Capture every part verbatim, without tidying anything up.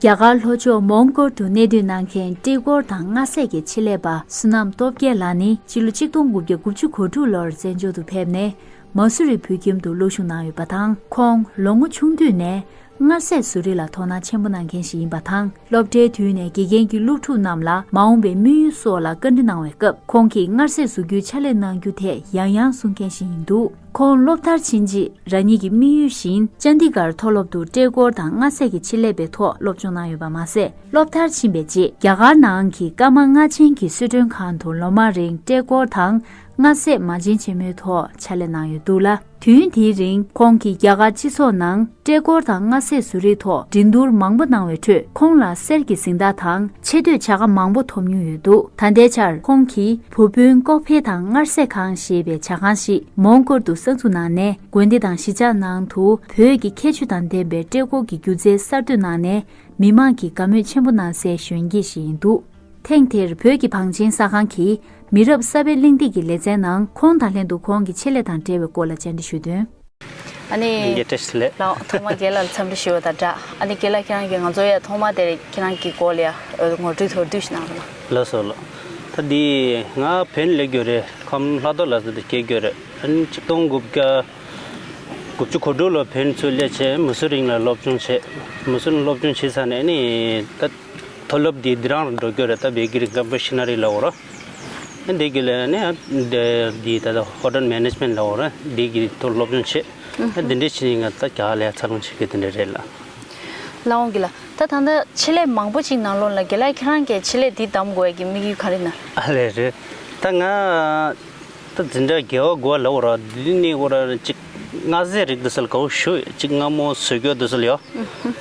རྒྱ་གར་ལྷོ་ཕྱོགས་མོན་གྷོ་རུ་གནས་སྡོད་གནང་མཁན་ཀྲེ་ཀོར་དང་མངའ་སད་ཀྱི་ཆེད་ལས་པ་བསོད་ནམས་སྟོབས་རྒྱལ་ལགས་ནི་ཕྱི་ལོ་ཆིག་སྟོང་དགུ་བརྒྱ་དགུ་བཅུ་གོ་དྲུག་ལོར་བཙན་བྱོལ་དུ་ཕེབས་ནས་མ་སུ་རི་བོད་ཁྱིམ་དུ་སློབ་ཞུགས་གནང་ཡོད་པ་དང་། ཁོང་ལོ་ངོ་ཆུང་དུས་ནས་མངའ་སད་བཟོ་རིག་ལ་དོ་སྣང་ཆེན་པོ་གནང་མཁན་ཞིག་ཡིན་པ་དང་། སློབ་གྲྭའི་དུས་ནས་དགེ་རྒན་གྱིས་སློབ་ཕྲུག་རྣམས་ལ་མ་འོངས་པའི་དམིགས་ཡུལ་སོགས་ལ་བཀའ་འདྲི་གནང་བའི་སྐབས། ཁོང་གིས་མངའ་སད་བཟོ་རྒྱུའི་ཕྱག་ལས་གནང་རྒྱུ་དེ་ཡང་ཡང་གསུང་མཁན་ཞིག་ཡིན་འདུག་ཁོང་སློབ་མཐར་ཕྱིན་རྗེས་རང་ཉིད་ཀྱི་དམིགས་ཡུལ་བཞིན་ཅན་དི་གྷར་མཐོ་སློབ་ཏུ་ཀྲེ་ཀོར་དང་མངའ་སད་ཀྱི་ཆེད་ལས་པའི་ཐོག་སློབ་སྦྱོང་གནང་ཡོད་པ་མ་ཟད། སློབ་མཐར་ཕྱིན་པའི་རྗེས་རྒྱ་གར་ནང་གི་ཀརྨ་རྔ་ཆེན་གྱི་གསོལ་མགྲོན་ཁང་དུ་ལོ་མང་རིང་ཀྲེ་ཀོར་དང་མངའ་སད་མ་བྱན་ཆེན་མོའི་ཐོག་ཕྱག་ལས་གནང་ཡོད་འདུག་ལ། དུས་ཡུན་དེའི་རིང་ཁོང་གིས་རྒྱ་གར་སྤྱི་ཚོགས་ནང་ཀྲེ་ཀོར་དང་མངའ་སད་བཟོ་རིག་ཐོག་འགྲན་བསྡུར་མང་པོ་གནང་བའི་ཁྲོད། ཁོང་ལ་གསེར་གྱི་གཟེངས་རྟགས་དང་ཆེ་བསྟོད་བྱ་དགའ་མང་པོ་ཐོབ་མྱོང་ཡོད་འདུག་ད་ལྟའི་ཆར་ཁོང་གིས་བུ་སྤུན་ཀོ་ཕེ་དང་མངའ་སད་ཁང་ཞེས་པའི་ཇ་ཁང་ཞིག་མོན་གྷོ་རུ་གསར་འཛུགས་གནང་ནས། དགོན་སྡེ་དང་གཞིས་ཆགས་ནང་དུ་བོད་ཀྱི་ཁྱད་ཆོས་དང་ལྡན་པའི་ཀྲེ་ཀོར་གྱི་སྒྱུ་རྩལ་གསར་གཏོད་གནང་ནས། མི་མང་གིས་དགའ་མོས་ཆེན་པོ་གནང་སའི་གཞོན་སྐྱེས་ཤིག་ཡིན་འདུག་ཐེངས་དེར་བོད་ཀྱི་བང་ཆེན་གསར་ཁང་གིས་མི་རབས་གསར་པའི་གླེང་སྟེགས་ཀྱི་ལེ་ཚན་ནང་ཁོང་དང་ལྷན་དུ་ཁོང་གི་ཆེད་ལས་དང་འབྲེལ་བའི་སྐོར་ལ་བཅར་འདྲི་ཞུས་དོན། ཨ་ནི། ལགས་ཐོག་མར་རྒན་ལགས་ལ་འཚམས་འདྲི་ཞུ་བ་དང་སྦྲགས། ཨ་ནི་རྒན་ལགས་ཁྱེད་རང་གིས་ང་ཚོ་ཡ་ཐོག་མ་དེར་ཁྱེད་རང་གི་སྐོར་ལ་ཡ་ངོ་སྤྲོད་མདོར་བསྡུས་ཤིག་གནང་རོགས་གནང་། ལགས་སོ་ལགས། ད་འདི་ང་བོད་ནས་སླེབས་ཡོད་རེད། ཁམས་ལྷག་རྡོར་ལ་སླེབས་ཡོད་རེད། ཨ་ནི་ཆིག་སྟོང་དགུ་བརྒྱ་དགུ་བཅུ་གོ་དྲུག་ལོ་བོད་ནས་ཚུར་སླེབས་བྱས་མུ་སུ་རིང་ལ་སློབ་སྦྱོང་བྱས། མུ་སུ་རིང་སློབ་སྦྱོང་བྱས་ཚར་ནས་ཨ་ནི་ད། མཐོ་སློབ་འདི་འདི་རང་རུ་འགྲོ་རྒྱུ་རེད། ད་བེ་ཀི་རི་ཀོན་ཕེ་ཤི་ནི་རི་ལབ་ཡོད་རེད། འདི་གི་ལས་ནས་འདི་ད་ལྟ་ཧོ་ཊེལ་མེ་ནེཇ་མེན་ཊི་ལབ་ཡོད་རེད། འདི་གི་ཐོག་སློབ་སྦྱོང་བྱས། ཨ་འདི་འདྲས་བྱས་ནས་ང་ད་རྒྱ་གར་ལ་ཡ་འཚར་ལོངས་བྱེད་མཁན་དེ་འདྲས་རེད་ལགས། ལགས་འོང་གི་ལགས། ད་ད་ལྟ་ཆེད་ལས་མང་པོ་ཅིག་ནང་ལོགས་ལ་རྒན་ལགས་ཁྱེད་རང་གིས་ཆེད་ལས་འདི་བདམས་དགོས་ཡ་གི་དམིགས་ཡུལ་ག་རེ་ན། ཨ་ལས་རེད། ད་ང་ད་འཛིན་གྲྭ་བརྒྱད་པ་དགུ་པ་ལབ་ཡོད་རེད། འདི་ནས་ཡོད་རེད། ཅིག་མངའ་སྡེ་རིགས་འདི་ཚོ་ལ་དགའ་བོ་ཞེ་པོ་ཡོད། ཅིག་མངའ་མོ་བཟོ་རྒྱུ་འདི་ཚོ་ལ་ཡོད།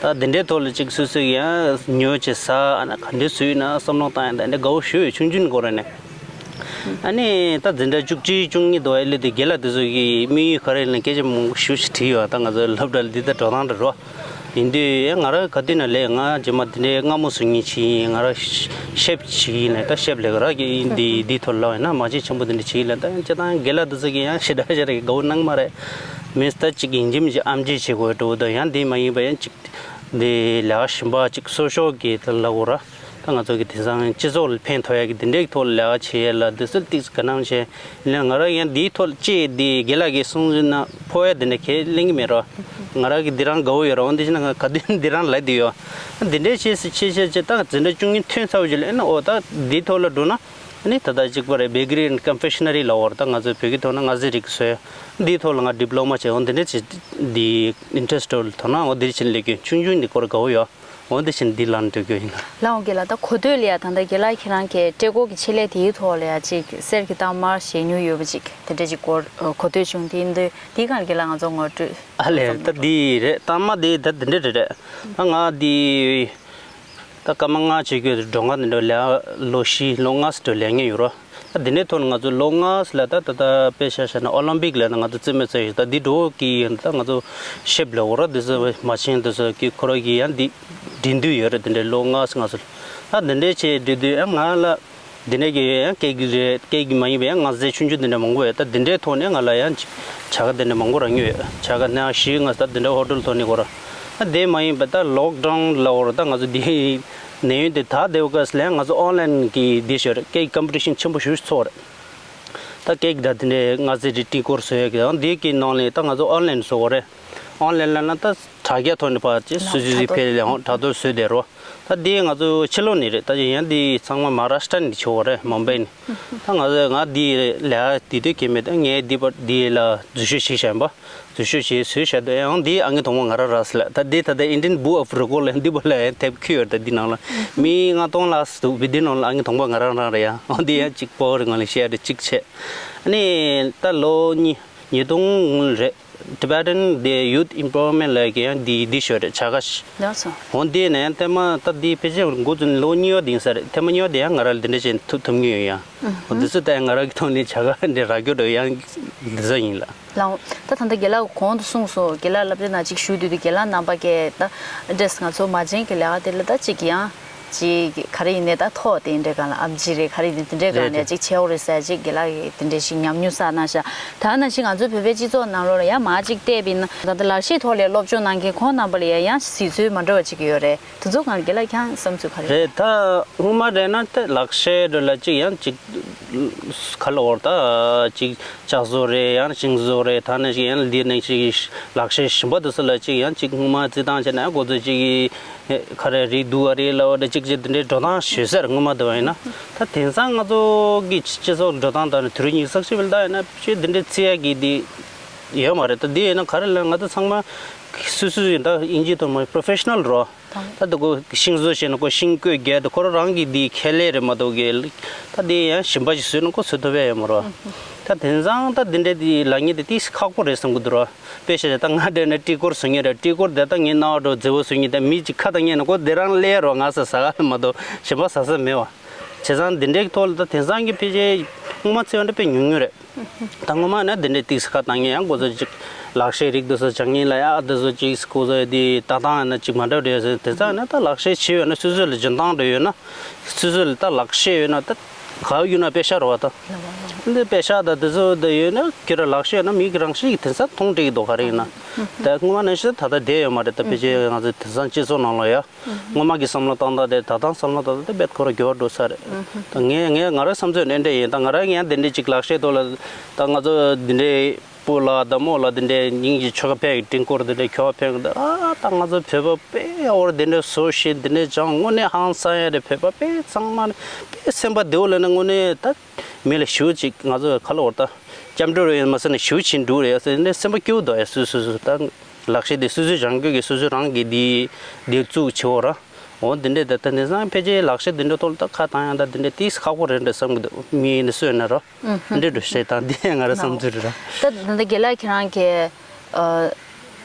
ད་འདི་འདྲའི་ཐོག་ལ་ཅིག་སོ་སོ་ཡང་ཉོ་བྱེད་ཟ། ཨ་ན་ག་འདྲའི་བཟོས་ཡོད་ན་བསམ་བློ་བཏང་ཡང་ད་འདྲ་དགའ་བོ་ཞེ་པོ་ཡོད། ཆུང་ཆུང་སྐོར་ནས། ཨ་ནི་ད་འཛིན་གྲྭ་བཅུ་གཅིག་བཅུ་གཉིས་དུ་ཨེ་ལེ་དེ་རྒན་ལགས་དེ་ཚོ་གི་དམིགས་ཡུལ་ག་རེ་ཡིན་ན་སྐད་ཆ་མང་པོ་ཞེ་པོ་ཞིག་དྲིས་ཡོད། ད་ང་ཚོའི་སློབ་གྲྭ་ལ་འདི་ལྟར་འགྲོ་སྟངས་འདྲ་རོ། ཡིན་དུས་ཡང་ང་རང་ག་དུས་ན་ལས་ང་རྗེས་མ་འདི་འདྲའི་མངའ་མོ་བཟོ་མཁན་ཅིག་ཡིན། ང་རང་ཤེབ་ཅིག་ཡིན་ལས། ད་ཤེབ་ལས་ཀ་ར་གི་འདི་འདི་ཐོག་ལ་ཡིན་ན་མ་བྱན་ཆེན་པོ་འདི་འདྲ་ཅིག་ཡིན་ལས། ད་ཡང་སྤྱིར་བཏང་རྒན་ལགས་འདི་ཚོ་གི་ཡང་ཞེ་དྲག་ཞེ་དྲག་གི་དགའ་བོ་གནང་མ་རེད། མིན་ད་ཅིག་ཡིན་གཅིག་མིན་གཅིག་ཨམ་ཆི་བྱེད་དགོས་འགྲོ་འདུག་ཡང་འདི་མ་ཡིན་པ་ཡང་ཅིག་འདི་ལས་ཀ་གཞན་པ་ཅིག་གསོ་ཤོག་གི་ད་ལབ་དགོས་ར། ད་ང་ཚོ་གི་དེང་སང་སྤྱི་ཚོགས་ལ་ཕན་ཐོགས་ཡ་གི་འདི་འདྲའི་ཐོག་ལ་ལས་ཀ་བྱེད་ཡ་ལ་འདི་ཚོ་ཏིག་ཙམ་དགའ་སྣང་བྱས། ཡིན་ན་ང་རང་ཡང་འདིའི་ཐོག་ལ་ཅིག་འདི་རྒན་ལགས་ཀྱིས་གསུངས་ན་ཕོག་ཡ་འདི་འདྲ་ཁས་ལེན་གྱི་མེད་རོ། ང་རང་གི་འདི་རང་དགའ་བོ་ཡོད་རོ། འོན་ཏེ་ཅི་ན་ང་ག་དུས་འདི་རང་ལབ་བསྡད་ཡོད། འདི་འདྲའི་བྱས་སུ་ཆེ་ཆེ་ཆེ་ད་འཛིན་གྲྭ་བཅུ་གཉིས་ཐོན་ཚར་བ་ཅིག་ལ་ཨེ་ན་ཨོ་ད་འདིའི་ཐོག་ལ་འགྲོ་ན་ཨ་ནི་ད་ལྟ་གཅིག་པ་རེད། བེ་ཀི་རི་ཨེན་ཌི་ཀོན་ཕེ་ཤི་ནི་རི་ལབ་ཡོད་རེད། ད་ང་ཚོའི་བོད་སྐད་ཐོག་ན་མངའ་སྡེ་རིགས་བཟོ་ཡ། འདིའི་ཐོག་ལ་ང་ཌི་པི་ལོ་མ་བྱས། འོ་འདི་འདྲ་བྱས་འདི་ཨིན་ཊི་རེ་སི་ཊི་ཐོག་ལ་དོ་སྣང་འོ་འདིར་བྱས་ནས་སླེབས་ཀྱི་ཡོད། ཆུང་ཆུང་འདི་སྐོར་དགའ་བོ་ཡོད། འོ་འདི་བཞིན་འདི་ལ་འགྲོ་རྒྱུ་ཡིན། ལགས་འོང་རྒན་ལགས། ད་གོ་ཐོས་ལ་ཡ་ད་ལྟ་རྒན་ལགས་ཁྱེད་རང་གིས་ཀྲེ་ཀོར་གྱི་ཆེད་ལས་དེའི་ཐོག་ལ་ཡ་ཅིག་གསེར་གྱི་རྟགས་མར་བཞེས་མྱོང་ཡོད་པ་ཅིག་དེ་འདྲ་ཅིག་གོ་གོ་ཐོས་བྱུང་། དེ་འདི་འདི་གང་རྒན་ལགས་ང་ཚོ་ངོ་སྤྲོད། ཨ་ལས་ད་འདི་རེད། རྟགས་མ་དེ་ད་འདི་འདྲ་རེད་རེད། ད་ང་འདི་ད་སྐར་མ་ལྔ་བྱེད་རྒྱུ་འགྲོ་ང་འདི་འདྲ་ལས་ལོ་བཞི་ལོ་ལྔ་ཙམ་འགྲོ་ལས་ངན་ཡོད་རོ། ད་འདི་འདྲའི་ཐོག་ནས་ང་ཚོ་ལོ་ལྔ་ཙམ་ལ་ད་ད་ད་དཔེ་ཆ་བཞག་ན་ཨོ་ལིམ་པིག་ལ་ན་ང་ཚོ་རྩེད་མོ་རྩེ་ཡོད། ད་འདི་འགྲོ་གི་ཡོད། ད་ང་ཚོ་ཤེབ་ལ་འོ་ར་འདི་ཚོ་མ་བྱན་འདི་ཚོ་གི་ཁོ་ར་གི་ཡང་འདི་འགྲན་བསྡུར་ཡོད་རེད། འདི་འདྲའི་ལོ་ལྔ་ཙམ་ང་ཚོ་ད་འདི་འདྲའི་བྱས་འགྲན་བསྡུར་ཡང་ང་ལ་འདི་འདྲའི་གི་ཡང་སྐད་ཀྱི་རེད། སྐད་ཀྱི་མ་ཡིན་པའི་ཡང་ང་ཚོའི་ཆུང་ཆུང་འདི་འདྲ་མང་པོ་ཡོད། ད་འདི་འདྲའི་ཐོག་ནས་ང་ལ་ཡང་ཅིག་བྱ་དགའ་འདི་འདྲ་མང་པོ་རག་མྱོང་ཡོད། བྱ་དགའ་ནང་བཞིན་ང་ཚོ་ད་འདི་འདྲ་ཧོ་ཊེལ་ཐོག་ནས་གོ་ར། ད་དེ་མ་ཡིན་པ་ད་ལོག་ཌའུན་ལ་འོ་ར་ད་ང་ཚོ་འདི་ནས་ཡོད་དེ་ད་དེ་བ་ཀ་སི་ལ་ང་ཚོ་ཨོན་ལན་གི་དེ་ཞོར་སྐད་ཀམ་པི་ཊི་ཤན་ཆེན་པོ་ཞིག་ཚོགས་རེད། ད་སྐད་ཀྱི་ད་དེ་འདྲའི་ང་ཚོའི་རི་ཏི་སྐོར་བཟོ་ཡ་གི་ཨང་འདི་གི་ནང་ལས་ད་ང་ཚོ་ཨོན་ལན་བཟོ་བ་རེད། ཨོན་ལན་ལ་ན་ད་དྲ་རྒྱ་ཐོག་ནས་ཕར་ཅིག་སུ་ཅི་ཅི་ཕེ་ལས་ཧོང་དྲ་ཐོག་བཟོས་བསྡད་རོ། ད་འདི་ང་ཚོ་ཕྱི་ལོགས་ནས་རེད། ད་ཡང་འདི་ཚང་མ་མ་ཧཱ་རཱ་ཤི་ཊ་ནས་བྱོས་པ་རེད། མུམ་བྷེ་ནས། ད་ང་ཚོ་ང་འདི་ལས་དེ་དུས་སྐྱེས་མེད། ད་ངས་འདི་པར་འདི་ལ་འཛུལ་ཞུགས་ཞིག་བྱས་པ། འཛུལ་ཞུགས་བྱས་བཟོས་བཞག་འདུག་ཡང་འདི་ཨང་ཀི་དང་པོ་ང་རང་རག་སོང་ལགས། ད་འདི་ད་ལྟ་ཨིན་ཌི་ཡན་བུག་ཨོཕ་རི་ཀོཌ་ལ་འདི་པར་ལ་ཡང་དེབ་ཁྱེར་ཡོད། ད་འདི་ནང་ལ་མི་ལྔ་སྟོང་ལྷག་འདུག་བི་འདི་ནང་ལ་ཨང་ཀི་དང་པོ་ང་རང་རང་རེད་ཡ། འོ་འདི་ཡང་གཅིག་པོ་རེད། ང་ལ་བཤད་རེད་གཅིག་བྱས། ཨ་ནི་ད་ལོ་གཉིས་ཉིས་སྟོང་རེད། Tibetan the Youth Empowerment ལ་གི་ཡང་འདི་འདི་ཞོར་རེད་བྱ་དགའ་ཞིག་ལགས་སོ། འོ་འདི་ནས་ཡང་ཐེངས་མ་ད་འདི་ཕལ་ཆེར་འགོ་བཙུགས་ནས་ལོ་གཉིས་པ་འདི་ཡིན་ས་རེད། ཐེངས་མ་གཉིས་པ་དེ་ཡང་ང་རང་ལ་འདི་འདྲ་བྱས་ཐུབ་ཐུབ་མྱོང་ཡོད་ཡ། འོ་འདི་ཚོ་ད་ཡང་ང་རང་གི་ཐོག་ནས་བྱ་དགའ་འདི་རག་རྒྱུ་འདྲ་ཡང་འདི་ཚོ་ཡིན་ལགས། ལགས་འོང་། ད་ད་ལྟ་རྒན་ལགས་གོང་དུ་གསུངས་སོང་། རྒན་ལགས་སློབ་གྲྭའི་ནང་ཅིག་བཞུགས་དུས་དུས་རྒན་ལགས་རྣམ་པ་གིས་ད་འདྲས་ང་ཚོ་མ་བྱན་གྱི་ལས་ཀ་དེ་ལ་ད་ཅིག་ཡང་ ཅིག་ག་རེ་ཡིན་ནའི་ད་ཐོག་དེ་འདྲའི་སྒང་ལ་ཨམ་ཆི་རེད་ག་རེ་ཡིན་ནའི་དེ་འདྲའི་སྒང་ལ་ཅིག་བྱེད་འོ་རེད་ཟེར་ཅིག་དགེ་ལགས་ཀྱིས་དེ་འདྲའི་ཞིག་ཉམས་མྱོང་བསགས་གནང་ཤག་ད་ནང་བཞིན་ང་ཚོའི་བོད་པའི་སྤྱི་ཚོགས་ནང་ལོགས་ལ་ཡང་མ་ཅིག་བལྟས་པ་ཡིན་ན་ད་ལྟ་ལག་ཤེས་ཐོག་ལ་སློབ་སྦྱོང་གནང་མཁན་ཁོང་རྣམ་པ་ལ་ཡང་ཡང་གཟིགས་ཚུལ་མ་འདྲ་བ་ཅིག་ཡོད་རེད། དེ་ཚོ་སྒང་ལ་དགེ་ལགས་ཁྱེད་རང་བསམ་ཚུལ་ག་རེ་རེད། ད་སྔོན་མ་རེད་ན་ད་ལག་ཤེས་འདྲ་ལ་ཅིག་ཡང་ཅིག་ག་ལ་འོར་ད་ཅིག་ལྕགས་བཟོ་རེད། ཡང་ཤིང་བཟོ་རེད། ད་ནས་ཅིག་ཡང་འདི་ནས་ཅིག་ལག་ཤེས་གཞན་པ་དེ་ཚོ་ལ་ཅིག་ཡང་ཅིག་སྔོན་མ་རྩིས་བཏང་བྱས་ན་ཁོ་ཚོ་ཅིག་ག་རེ་རིགས་འདུག་ག་རེ་ལ་འོ་ད་ཅིག་ཅིག་འདི་འདྲའི་འགྲོ་སྟངས་ཞུས་ཟེར་སྔོན་མ་དེ་བ་ཡིན་ན། ད་དེང་སང་ང་ཚོ་གི་སྤྱི་ཚོགས་འགྲོ་སྟངས་དང་དུས་རབས་ཉི་ཤུ་རྩ་གཅིག་པའི་ད་ཡིན་ན་ཅིག་འདི་འདྲའི་རྩིས་ཡ་གི་འདི་ཡོད་མ་རེད། ད་འདི་ཡིན་ན་ག་རེ་ལ་ང་ཚོ་ཚང་མ་སུ་སུ་ཡིན་ད་ཨིན་ཇི་ཐོག་མ་པོ་རོ་ཕེ་ཤ་ནལ་རོ། ད་ད་ཁོ་ཤིང་བཟོ་བྱས་ན་ཁོ་ཤིང་བརྐོས་རྒྱག་ད་ཁོ་རང་རང་གི་འདི་ཁྱད་ལས་རེད་མ་གཏོགས་གི་ད་འདི་ཡང་གཞན་པ་ཞིག་བཟོས་ན་ཁོ་བཟོ་ཐུབ་ཡ་ཡོད་མ་རེད། ད་དེང་སང་ད་འདི་འདྲའི་འདི་ལབ་མཁན་དེ་ཏིས་ཁག་པོ་རེད་བསམ་གི་འདུག་ར། དཔེ་བཞག་ད་ང་འདྲ་ན་སྤྲི་གོར་བཟོ་མཁན་རེད། སྤྲི་གོར་དེ་ད་ངའི་རྣ་བ་འགྲོ་མཛེས་པོ་བཟོ་མཁན་དེ་མི་གཅིག་ཁ་ད་ཉན་ན་ཁོ་དེ་རང་སླེབས་རོགས་ང་ཟ་ཟ་ག་མ་གཏོགས་གཞན་པ་ཟ་ས་མེད་བ། བྱས་ཙང་འདི་འདྲའི་ཐོག་ལ་ད་དེང་སང་གི་ཕལ་ཆེར་སྔོན་མ་ཚེ་བ་འདྲ་དཔེ་ཉུང་ཉུང་རེད། ད་སྔོན་མ་ན་འདི་འདྲའི་ཏིག་ཙམ་ཁ་བཏང་མཁན་ཡང་ཁོ་ཚོ་ཅིག་ལག་ཤེས་རིགས་འདི་ཚོ་སྦྱང་མཁན་ལ་ཡ་འདི་ཚོ་ཅིག་ཁོ་ཚོ་འདི་ལྟ་སྟངས་ཡིན་ན་ཅིག་མ་འདྲ་བ་རེད་ཟེར། དེ་ཙང་ན་ད་ལག་ཤེས་བྱས་ཡོད་ན་སོ་སོ་ལ་འཇོན་ཐང་འདྲ་ཡོད་ན་སོ་སོ་ལ་ད་ལག་ཤེས་ཡོད་ན་ད་ག་ཡོད་ན་དཔེ་ཤ་རེད་བ་ད། འདི་དཔེ་ཤ་ད་འདི་ཚོ་འདི་ཡོད་ན་ཁྱོད་རང་ལག་ཤེས་ཡོད་ན་མི་གི་རང་ཤེས་ཀྱི་དེང་སང་མཐོང་འགྲིག་གི་འདུག་ག་རེ་ཡིན་ན། ད་སྔོན་མ་ནང་བཞིན་ད་ལྟ་བསྡད་ཡོད་མ་རེད། ད་ཕལ་ཆེར་ང་ཚོ་དེང་སང་སྤྱི་ཚོགས་ནང་ལ་ཡ། སྔོན་མ་གི་བསམ་བློ་བཏང་སྟངས་དེ་ད་ལྟ་བསམ་བློ་བཏང་སྟངས་དེ་དཔེ་ཁོ་རང་འགྱུར་བ་འགྲོ་ས་རེད། ད་ངས་ངས་ང་རང་བསམ་ཚོད་ནས་འདྲ་ཡིན། ད་ང་རང་ཡང་དེ་འདྲའི་ཅིག་ལག་ཤེས་ཐོག་ལ་ད་ང་ཚོ་འདི་འདྲའི་སྤོ་ལགས་དང་རྨོ་ལགས་འདི་འདྲའི་སྙིང་རྗེ་ཆོ་ག་ཕེབས་ཀྱི་སྤྲིན་སྐོར་འདི་འདྲའི་ཁྱོ་ག་ཕེབས་ཀྱི་འདུག་ཨ་ད་ང་ཚོ་བོད་པ་དཔེ་ཡག་པོ་འདི་འདྲའི་བཟོ་ཤེས་འདི་འདྲའི་སྦྱང་དངོས་གནས་ཧང་སང་ཡ་རེད། བོད་པ་དཔེ་གཙང་མ་རེད། དཔེ་སེམས་པ་བདེ་བོ་ལབ་ན་དངོས་གནས་ད་མི་ལ་ཞུ་ཅིག་ང་ཚོ་ག་ལ་འོར་ད་སྐྱབས་འགྲོ་རེད་མ་ཟེར་ན་ཞུ་ཕྱིན་འགྲོ་རེད་ཟེར་ནས་སེམས་པ་སྐྱོ་འདུག་ཡ། སུ་སུ་སུ་ད། ལག་ཤེས་དེ་སོ་སོའི་རང་རྒྱུད་ཀྱི་སོ་སོའི་རང་གི་འདི་འདི་བཙུགས་བྱེད་འོ་ར། འོ་འདི་འདྲའི་ད་ལྟ་དེང་སང་ཕལ་ཆེར་ལག་ཤེས་འདི་འདྲའི་ཐོག་ལ་ད་ཁ་བཏང་ཡང་ད་འདི་འདྲའི་ཏིས་ཁག་པོ་རེད་འདྲ་བསམ་གི་འདུག་མི་ཡིན་ན་སུ་ཡིན་ན་ར། འདི་འདྲ་བཤད་སྟངས་འདི་ང་རང་བསམ་ཚུལ་རེད་ར། ད་ད་ལྟ་དགེ་ལགས་ཁྱེད་རང་གི་ཨ།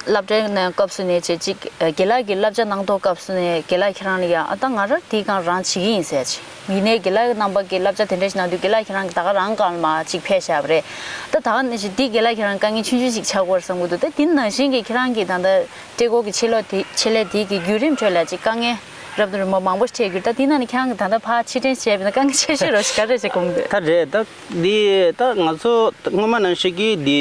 སློབ་གྲྭའི་ནང་སྐབས་སུ་ནས་བྱས་ཅིག་དགེ་ལགས་ཀྱི་བསླབ་བྱ་གནང་ཐོག་སྐབས་སུ་ནས་དགེ་ལགས་ཁྱེད་རང་ལ་ཡང་ཨ་ད་ང་ར་དེའི་སྒང་རང་བྱེད་ཀྱི་ཡིན་ཟེར་ཅིག་ཡིན་ནའི་དགེ་ལགས་རྣམ་པ་གི་བསླབ་བྱ་དེ་འདྲ་ཞིག་གནང་དུས་དགེ་ལགས་ཁྱེད་རང་གིས་ད་ག་རང་སྒང་ལ་མ་ཅིག་ཕེབས་བཞག་པ་རེད། ད་ད་ག་ནང་བཞིན་འདི་དགེ་ལགས་ཁྱེད་རང་དཀའ་ངལ་ཆུང་ཆུང་ཞིག་ཆགས་ཀྱི་ཡོད་རེད་བསམ་གྱི་འདུག་ད་དེ་ནང་བཞིན་གྱི་ཁྱེད་རང་གིས་ད་ལྟ་སྤྲེལ་སྐོར་གྱི་ཆེད་ལས་དེ་ཆེད་ལས་དེ་གི་བརྒྱུད་རིམ་ཁྲོད་ལ་ཅིག་དཀའ་ངལ་རབ་དང་རིམ་པ་མང་པོ་ཞིག་འཕྲད་ཀྱི་ཡོད་རེད། ད་དེ་ནང་ནས་ཁྱེད་རང་གིས་ད་ལྟ་ཕར་ཕྱིར་དྲན་བྱས་པ་ཡིན་ན་དཀའ་ངལ་ཆེ་ཤོས་རོ་ཞིག་ག་རེ་ཞིག་དགོངས་འདུག་ད་རེད་ད། འདི་ད་ང་ཚོ་སྔོན་མ་ནང་བཞིན་གྱི་འདི་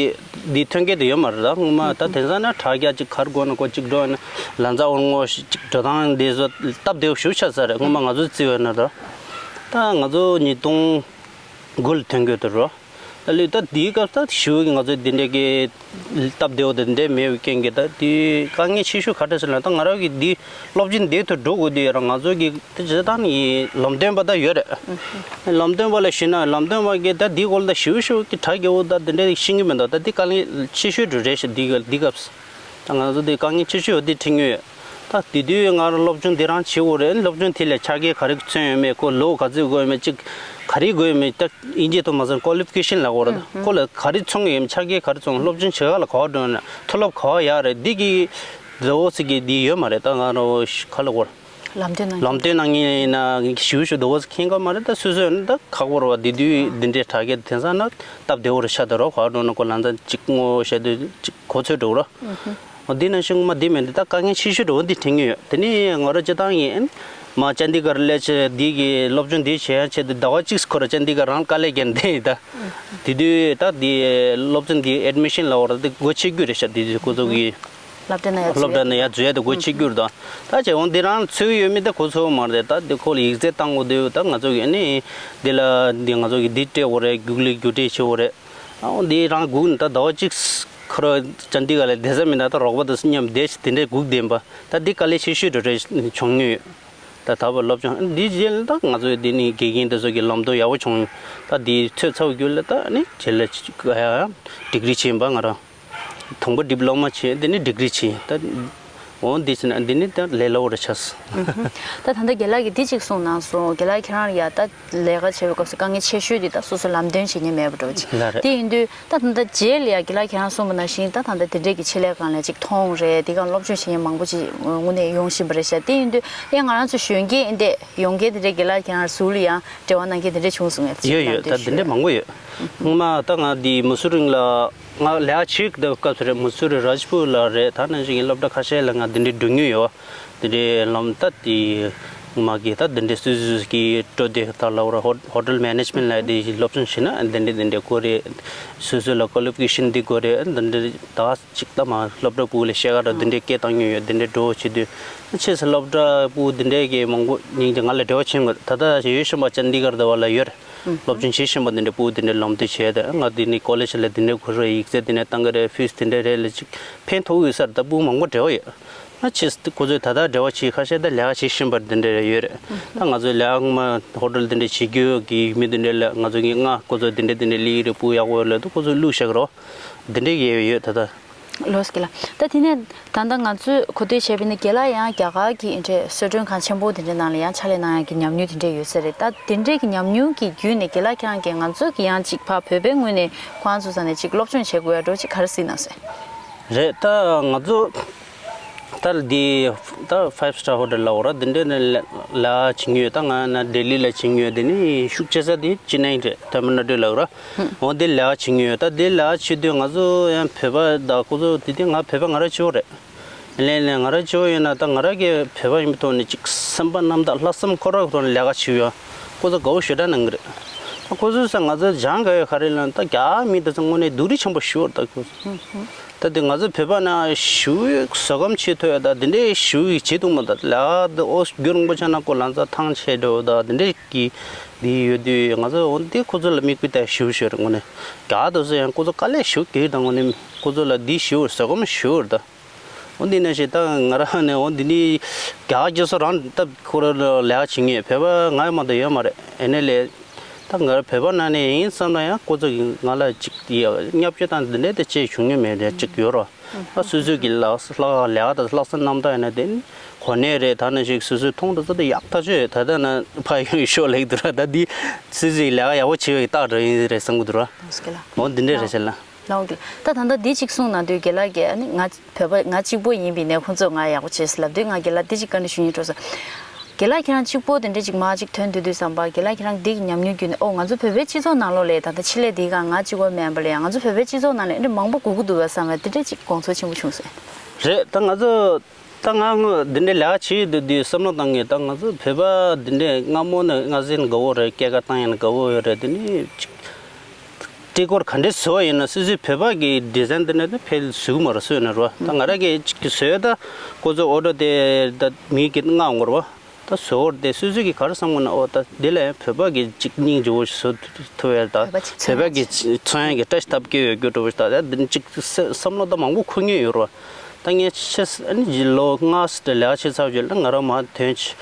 འདི་ཐོན་སྐྱེད་དུ་ཡོད་མ་རེད། ད་སྔོན་མ་ད་དེང་སང་ན་དྲ་རྒྱ་ཅིག་གར་དགོས་ན་ཁོ་གཅིག་འགྲོ་ན་ལན་ཚ་འོར་ངོ་ཞིག་ཅིག་འགྲོ་སྟངས་འདི་ཚོ་སྟབས་བདེ་བོ་ཞེ་པོ་ཆགས་ཚར་རེད། སྔོན་མ་ང་ཚོ་བརྩི་བ་ན་ད་ད་ང་ཚོ་ཉིས་སྟོང་དགུ་ལ་ཐོན་སྐྱེད་དུ་རོ། ད་ལུས་ད་འདིའི་སྐབས་ད་ཞུ་གི་ང་ཚོ་འདི་འདྲའི་གི་སྟབས་བདེ་བོ་དེ་འདྲ་མེད་པའི་རྐྱེན་གྱིས་ད་དེ་དཀའ་ངལ་ཆེ་ཤོས་ག་འདྲ་ཟེར་ན་ད་ང་རང་གི་འདི་སློབ་ཆེན་འདི་དུ་འགྲོ་དགོས་དུས་ཡ་རང་ང་ཚོ་གི་དེ་བྱེད་སྟངས་ནི་ལམ་སྟོན་པ་ད་ཡོད་རེད། ལམ་སྟོན་པ་ལ་ཞུས་ན་ལམ་སྟོན་པ་གིས་ད་འདི་སྐོར་ལ་ཞུ་ཞུ་གི་དྲ་རྒྱ་བོ་ད་དེ་འདྲ་ཤེས་ཀྱི་མི་འདུག་ད་འདི་དཀའ་ངལ་ཆེ་ཤོས་དུ་རེད་ཤག་འདི་ག་འདི་སྐབས་ད་ང་ཚོ་འདི་དཀའ་ངལ་ཆེ་ཤོས་འདི་འཕྲད་མྱོང་ཡོད། ད་དེ་དུས་ང་རང་སློབ་སྦྱོང་འདི་རང་བྱེད་དགོས་རེད། སློབ་སྦྱོང་དེ་ལ་ཆ་རྐྱེན་ག་རེ་མཚོན་ཡོད་མེད་ཁོ་ལོ་ག་ཚོད་དགོས་ཡོད་མེད་ཅིག་ག་རེ་དགོས་ཡོད་མེད་ད་ཨིན་ཇི་ཐོག་མ་ཟེར་ཀོ་ལི་ཕི་ཀེ་ཤན་ལབ་དགོས་རེད། ཁོ་ལ་ག་རེ་ཚང་ཡོད་མེད་ཆ་རྐྱེན་ག་རེ་ཚང་སློབ་སྦྱོང་བྱེད་ག་ལ་ག་བ་འགྲོ་ན་མཐོ་སློབ་ག་བ་ཡག་རེད་འདི་གི་ཟེར་བོ་ཟེར་གི་འདི་ཡོད་མ་རེད། ད་ང་རང་ག་ལ་དགོས་རེད། ལམ་སྟོན་གནང་ལམ་སྟོན་གནང་མཁན་ཡིན་ན་ཞུ་ཞུ་འདུག་བ་མཁྱེན་ག་མ་རེད། ད་སོ་སོ་ཡིན་ན་ད་ཁག་པོ་རེད་བ། འདི་དུས་འདི་འདྲའི་དྲ་རྒྱ་དེང་སང་ན་སྟབས་བདེ་བོ་རེད་ཤག་ད་རོགས་ག་འགྲོ་ན་ཁོ་ལམ་སང་གཅིག་ངོ་བཤད་དུས་གཅིག་གོ་ཚོད་འགྲོ་ར། འོ་འདི་ནང་བཞིན་ངོ་མ་འདི་མེད་འདི་ད་དཀའ་ངལ་ཆེ་ཤོས་འགྲོ་འོ་འདི་དྲན་གྱི་ཡོད། དེ་ནས་ང་རང་སྤྱི་བཏང་ཡིན་མ་ཅན་དི་གར་སླེབས་ཆེད་འདི་གི་སློབ་སྦྱོང་འདི་བྱེད་ཡ་ཆེད་དུ་ཟླ་བ་གཅིག་ཁོ་ར་ཅན་དི་གར་རང་དཀའ་ལས་བརྒྱབ་འདི་ཡིན་ད། དེ་དུས་ད་འདི་སློབ་ཚན་འདི་ཨེཌ་མི་ཤན་ལབ་པ་ར་འདི་སྒོ་ཕྱེ་རྒྱུ་རེད་ཤག་འདི་དུས་ཁོ་ཚོ་གི་སློབ་གྲྭ་ནང་ཡ་སློབ་གྲྭ་ནང་ཡ་འཛུལ་ཡ་དེ་སྒོ་ཕྱེ་རྒྱུ་རེད་ད། ད་བྱས་འོང་འདི་རང་ཚུད་ཡོད་མེད་ད་གོ་ཚོད་མ་རེད། ད་འདི་ཁོ་ལ་ཡིག་ཚད་བཏང་དགོས་དུས་ད་ང་ཚོ་གི་ཨ་ནི་འདི་ལ་འདི་ང་ཚོ་གི་འདི་སྤྲད་དགོས་རེད། རྒྱུགས་ལི་རྒྱུགས་སྤྲད་བྱེད་དགོས་རེད། ཨ་འོང་འདི་རང་སྒུག་ནས་ད་ཟླ་བ་གཅིག་ཁོ་ར་ཅན་དི་གར་ལ་བསྡད་ས་མེད་ན་ད་རོགས་པ་དང་མཉམ་བསྡད་ཤག་དེ་འདྲའི་སྒུག་བསྡད་པ་ད་འདི་དཀའ་ལས་ཆེ་ཤོས་འགྲོ་རེད་བྱུང་མྱོང་ཡོད། ད་ད་བར་སློབ་སྦྱོང་འདི་རྗེས་ལ་ད་ང་ཚོའི་འདི་ནི་དགེ་རྒན་དེ་ཚོ་གི་ལམ་སྟོན་ཡག་པོ་བྱུང་། ད་འདི་ཚོད་ཚར་བའི་རྒྱུ་ལ་ད་ནི་རྗེས་ལ་ཌིག་རི་བྱིན་པ་ང་རང་དང་པོ་ཌི་པི་ལོ་མ་བྱས་འདི་ནི་ཌིག་རི་བྱིན་ད་འོ་འདི་བྱས་ན་འདི་ནི་ད་ལས་སླ་བོ་རེད་ཆགས། ད་ད་ལྟ་དགེ་ལགས་ཀྱིས་འདི་གཅིག་གསུངས་གནང་སོང་། དགེ་ལགས་ཁྱེད་རང་ལ་ཡ་ད་ལས་ཀ་བྱེད་པའི་སྐབས་སུ་དཀའ་ངལ་ཆེ་ཤོས་འདི་ད་སོ་སོ་ལམ་སྟོན་བྱེད་མཁན་མེད་པ་འདྲ་བོ་ཅིག་ལ་རེད། དེ་ཡིན་དུས། ད་ད་ལྟ་རྗེས་ལ་ཡ་དགེ་ལགས་ཁྱེད་རང་གསུངས་པ་ནང་བཞིན་ད་ད་ལྟ་དེ་འདྲས་ཀྱི་ཆེད་ལས་སྒང་ལ་ཅིག་མཐོང་རེད། དེ་སྒང་སློབ་སྦྱོང་བྱེད་མཁན་མང་པོ་ཅིག་དངོས་གནས་ཡོང་བཞིན་པ་རེད་ཤག་དེ་ཡིན་དུས་ཡང་ང་རང་ཚོ་གཞོན་སྐྱེས་འདི་འདྲས་ཡོང་མཁན་དེ་འདྲས་དགེ་ལགས་ཁྱེད་རང་ཟུར་ལ་ཡང་འབྲེལ་བ་གནང་མཁན་དེ་འདྲས་བྱུང་སོང་ངས་ཅིག་ཡོད་ལབ་ཡོད། ད་དེ་འདྲས་མང་པོ་ཡོད། སྔོན་མ་ད་ང་འདི་མུ་སུ་རི་ལ་ང་ལས་ཀ་བྱེད་སྐབས་སུ་རེད། མུ་སུ་རི་རཱཇ་པུར་ལ་རེད། ད་ནང་བཞིན་གྱི་སློབ་གྲྭ་ཁ་ཤས་ལ་ང་འདི་འདྲས་འགྲོ་མྱོང་ཡོད། དེ་འདྲའི་ལམ་ད་དེ་ མ་གི་ད་འདི་འདྲའི་སུད་སི་གི་སྤྲོ་སྡེ་ད་ལབ་ར་ཧོ་ཧོ་ཊེལ་མེ་ནེ་ཇི་མེན་ཊི་ལ་དེ་སློབ་སྦྱོང་བྱས་ན་འདི་འདྲའི་འདི་འདྲའི་དགོས་རེད། སོ་སོ་ལ་ཀོ་ལི་ཕི་ཀེ་ཤན་འདི་དགོས་རེད། འདི་འདྲའི་ད་ཅིག་ད་མ་སློབ་གྲྭ་ཕྲུ་གུ་ལ་བཤད་ག་ར་འདི་འདྲའི་སྐད་བཏང་མྱོང་ཡོད། འདི་འདྲའི་འགྲོ་བྱེད་དུས་ཆེས་སློབ་གྲྭ་ཕྲུ་གུ་འདི་འདྲའི་གི་མང་པོ་སྙིང་རྗེ་ང་ལ་འབྲེལ་བ་བྱེད་དགོས། ད་ལྟ་ཡོད་བཞིན་པ་ཅན་འདི་གར་འདི་བ་ལ་ཡོད་རེད། སློབ་སྦྱོང་བྱེད་བཞིན་པ་འདི་འདྲའི་ཕྲུ་གུ་འདི་འདྲའི་ལམ་སྟོན་བྱས་ཏེ་ང་འདི་ནི་ཀོ་ལེ་ཇི་ལ་འདི་འདྲའི་གོ་རེ་ཡིག་ཚད་འདི་འདྲའི་བཏང་གི་རེད། ཕིས་འདི་འདྲའི་རེད་ལ་ཅིག་ཕན་ཐོགས་ཡོད་ས་རེད། ད་ཕྲུ་གུ་མང་པོ་འབྲེལ་བ་ཡོད། ང་ཕྱིས་ཁོ་ཚོས་ད་ལྟ་འབྲེལ་བ་བྱེད་ཁ་ཤས་ད་ལས་ཀ་བྱེད་བཞིན་པ་འདི་འདྲ་ཡོད་རེད། ད་ང་ཚོའི་ལས་ཀ་ང་ཧོ་ཊེལ་འདི་འདྲ་བྱེད་རྒྱུ་གི་མི་འདི་འདྲ་ལ་ང་ཚོ་གི་ང་ཁོ་ཚོ་འདི་འདྲ་འདི་འདྲ་ལི་རེད་ཕྲུ་གུ་ཡག་པོ་ཡོད་ལ་ད་ཁོ་ཚོ་བླུགས་བཞག་གི་རོ། འདི་འདྲ་ཡོད་ཡོད་ད་ལྟ། ལོས་ཀྱི་ལ། ད་དེ་ནས་ད་ལྟ་ང་ཚོས་གོ་ཐོས་བྱས་པ་ཡིན་ན་རྒན་ལགས་ཡང་རྒྱ་གར་གྱི་འདྲ་གསོལ་མགྲོན་ཁང་ཆེན་པོ་དེ་འདྲའི་ནང་ལ་ཡང་ཕྱག་ལས་གནང་ཡག་གི་ཉམས་མྱོང་དེ་འདྲ་ཡོད་ས་རེད། ད་དེ་འདྲའི་གི་ཉམས་མྱོང་གི་བརྒྱུད་ནས་རྒན་ལགས་ཁྱེད་རང་གིས་ང་ཚོ་གི་ཡང་ཅིག་ཕར་བོད་པའི་ངོས་ནས་ཁོང་ཚོ་ས་ནས་ཅིག་སློབ་སྦྱོང་བྱེད་དགོས་ཡ་འགྲོ་ཅིག་ག་རེ་གཟིགས་གནང་སོང་། རེད། ད་ང་ཚོ་ད་འདི་ད་ཕའིབ་སི་ཊར་ཧོ་ཊེལ་ལ་འོ་ར་འདི་འདྲའི་ནས་ལ་ལ་བྱེད་མྱོང་ཡོད། ད་ང་ན་ལྡི་ལི་ལ་བྱེད་མྱོང་ཡོད། འདི་ནི་ཤུགས་ཆེ་ས་དེ་ཅི་ནས་རེད། ཐ་མིལ་ནཱ་ཌུ་ལ་འོ་ར། འོ་འདི་ལས་ཀ་བྱེད་མྱོང་ཡོད། ད་འདི་ལས་ཀ་བྱེད་དུས་ང་ཚོ་ཡང་བོད་པ་དང་ཁོ་ཚོ་དེ་དུས་ང་བོད་པ་ང་རང་གཅིག་པོ་རེད། ལན་ནས་ང་རང་གཅིག་པོ་ཡིན་ན་ད་ང་རང་གི་བོད་པ་ཡིན་པའི་ཐོག་ནས་ཅིག་སེམས་པ་རྣམ་དག་ལྷག་བསམ་ཁོ་རང་གི་ཐོག་ནས་ལས་ཀ་བྱེད་ཡོད། ཁོ་ཚོ་དགའ་བོ་ཞེ་དྲག་གནང་གི་རེད། ད་ཁོ་ཚོའི་སང་ང་ཚོ་སྦྱང་དགའ་ཡོད་ག་རེ་ལབ་ན་ད་རྒྱ་མི་དེ་ཚོ་དངོས་གནས་སྡུག་རུས་ཆེན་པོ་ཞེ་པོ་རེད། ད་ཁོ་ཚོ་ད་དེ་ང་ཚོ་བོད་པ་ན་ཞུ་བཟོད་སྒོམ་བྱེད་ཐུབ་ཡོད། ད་དེ་འདྲའི་ཞུ་ཡི་བྱེད་ཐུབ་མ་ད་ལས་ཀ་དེ་ཨོ་རྒྱུ་རིན་པོ་ཆེ་ན་ཁོ་ལང་ཚ་ཐང་ཆད་འགྲོ་ད་དེ་འདྲའི་གི་འདི་ཡོད་དུས་ང་ཚོ་འོ་འདི་ཁོ་ཚོ་ལ་མིག་དཔེ་ལྟ་ཞུ་ཞུ་རེད། དངོས་གནས་རྒྱ་དེ་ཚོ་ཡང་ཁོ་ཚོ་དཀའ་ལས་ཞུ་གི་ད་དངོས་གནས་ཁོ་ཚོ་ལ་འདི་ཞུ་བཟོད་སྒོམ་ཞུ་ད། འོ་འདི་ནང་བཞིན་ད་ང་རང་ནས་འོ་འདི་ནི་རྒྱ་སྐྱེ་སོ་རང་སྟབས་ཁོ་ར་ལ་ལས་ཀ་བྱེད་ངེས་བོད་པ་ང་མ་གཏོགས་ཡོད་མ་རེད། ཨེ་ནས་ལས་ད་ང་རང་བོད་པ་ནང་ནས་ཡིན་བསམ་ན་ཡང་ཁོ་ཚོ་གིས་ང་ལ་ཅིག་ཡ་བསྙབ་བཅོས་དང་འདི་འདྲ་དེ་ཅིག་བྱུང་ངེས་མེད་རེད། ཅིག་ཡོད་རོ། ཨ་སོ་སོ་གི་ལག་ལག་ལས་ཀ་དང་ལྷག་བསམ་རྣམ་དག་ཡིན་ན་དེ་ནི་གོ་གནས་རེད། ད་ནང་བཞིན་སོ་སོའི་མཐོང་དུ་ཚོ་དེ་ཡག་ཐག་ཆོད་ཡོད། ད་ལྟ་ན་ཕ་ཡོང་ཡོད་ཤོག་ལེགས་འདུག་ར། ད་འདི་སོ་སོའི་ལས་ཀ་ཡག་པོ་བྱེད་པའི་རྟགས་འདྲ་ཡིན་རེད་བསམ་གི་འདུག་ར། ལགས་འོ་འདི་འདྲ་རེད་ཟེར་ལ། ལགས་འོ་གི་ད་ད་ལྟ་འདི་གཅིག་གསུངས་གནང་དུས་རྒན་ལགས་ཀྱིས་ཨ་ནི་ང་བོད་པ་ང་གཅིག་པོ་ཡིན་པའི་ནས་ཁོང་ཚོས་ང་ཡག་པོ་བྱས་ཟེར་ལབ་དུས་ང་རྒན་ལགས་འདི་གཅིག་བཀའ་འདྲི་ཞུ་སྙིང་བྲོ་སོང་། རྒན་ལགས་ཁྱེད་རང་གཅིག་པོ་དེ་འདྲ་ཅིག་མ་ཅིག་ཐོན་དུས་དུས་བསམ་པ་རྒན་ལགས་ཁྱེད་རང་འདི་གི་ཉམས་མྱོང་བརྒྱུད་ནས་ཨོ་ང་ཚོ་བོད་པའི་སྤྱི་ཚོགས་ནང་ལོགས་ལས་ད་ལྟ་ཆེད་ལས་འདི་ག་ང་གཅིག་པོ་མེད་པ་ལས་ཡང་ང་ཚོ་བོད་པའི་སྤྱི་ཚོགས་ནང་ལས་འདི་མང་པོ་དགོས་ཀྱི་འདུག་བསམ་པ་དེ་འདྲ་ཅིག་དགོངས་ཚོར་ཆེན་པོ་བྱུང་སོང་། རེད། ད་ང་ཚོ་ད་ང་ངོ་འདི་འདྲའི་ལས་ཀ་བྱེད་ཡོད་དུས་བསམ་བློ་བཏང་ངེས། ད་ང་ཚོ་བོད་པ་འདི་འདྲའི་སྔ་མོ་ནས་སྔ་ཟིན་དགའ་བོ་རེད། སྐྱེས་སྐར་བཏང་ཡང་དགའ་བོ་ཡོད་རེད། དེ་ནི་ཅིག་སྤྲི་གོར་ག་འདྲས་བཟོ་བ་ཡིན་ན་སོ་སོའི་བོད་པ་གི་ཌི་ཛའིན་འདི་འདྲ་ནི་ཕལ་བཟོ་གི་མ་རེད། བཟོས་ན་རོ་ད་ང་རང་གི་ཅིག་གི་བཟོས་ད་ཁོ་ཚོ་ཨོ་ཌར་དེ་ད་མི་གི་མངགས་འོང་རོ། ད་བཟོ་བར་དེ་སོ་སོ་གི་ག་རེ་བསམ་གི་ན་ཨོ་ད་དེ་ལ་ཡང་བོད་པ་གི་ཅིག་སྙིང་རྗེ་བོ་ཞིག་བཟོ་ཐུབ་ཡ། ད་བོད་པ་གི་ཚོང་ཡ་གི་བཀྲ་ཤིས་ཐབས་སྐྱེ་ཡོད་རྒྱུ་འགྲོ་བ་ཞིག་ད་ད་ཅིག་བསམ་བློ་ད་མང་པོ་འཁོར་མྱོང་ཡོད་རོ། ད་ངས་ཆེས་ཨ་ནི་ལོ་ལྔ་ཙམ་ལས་ཀ་བྱེད་ཚར་རྗེས་ལ་ང་རང་མར་ཐོན་ཆེ།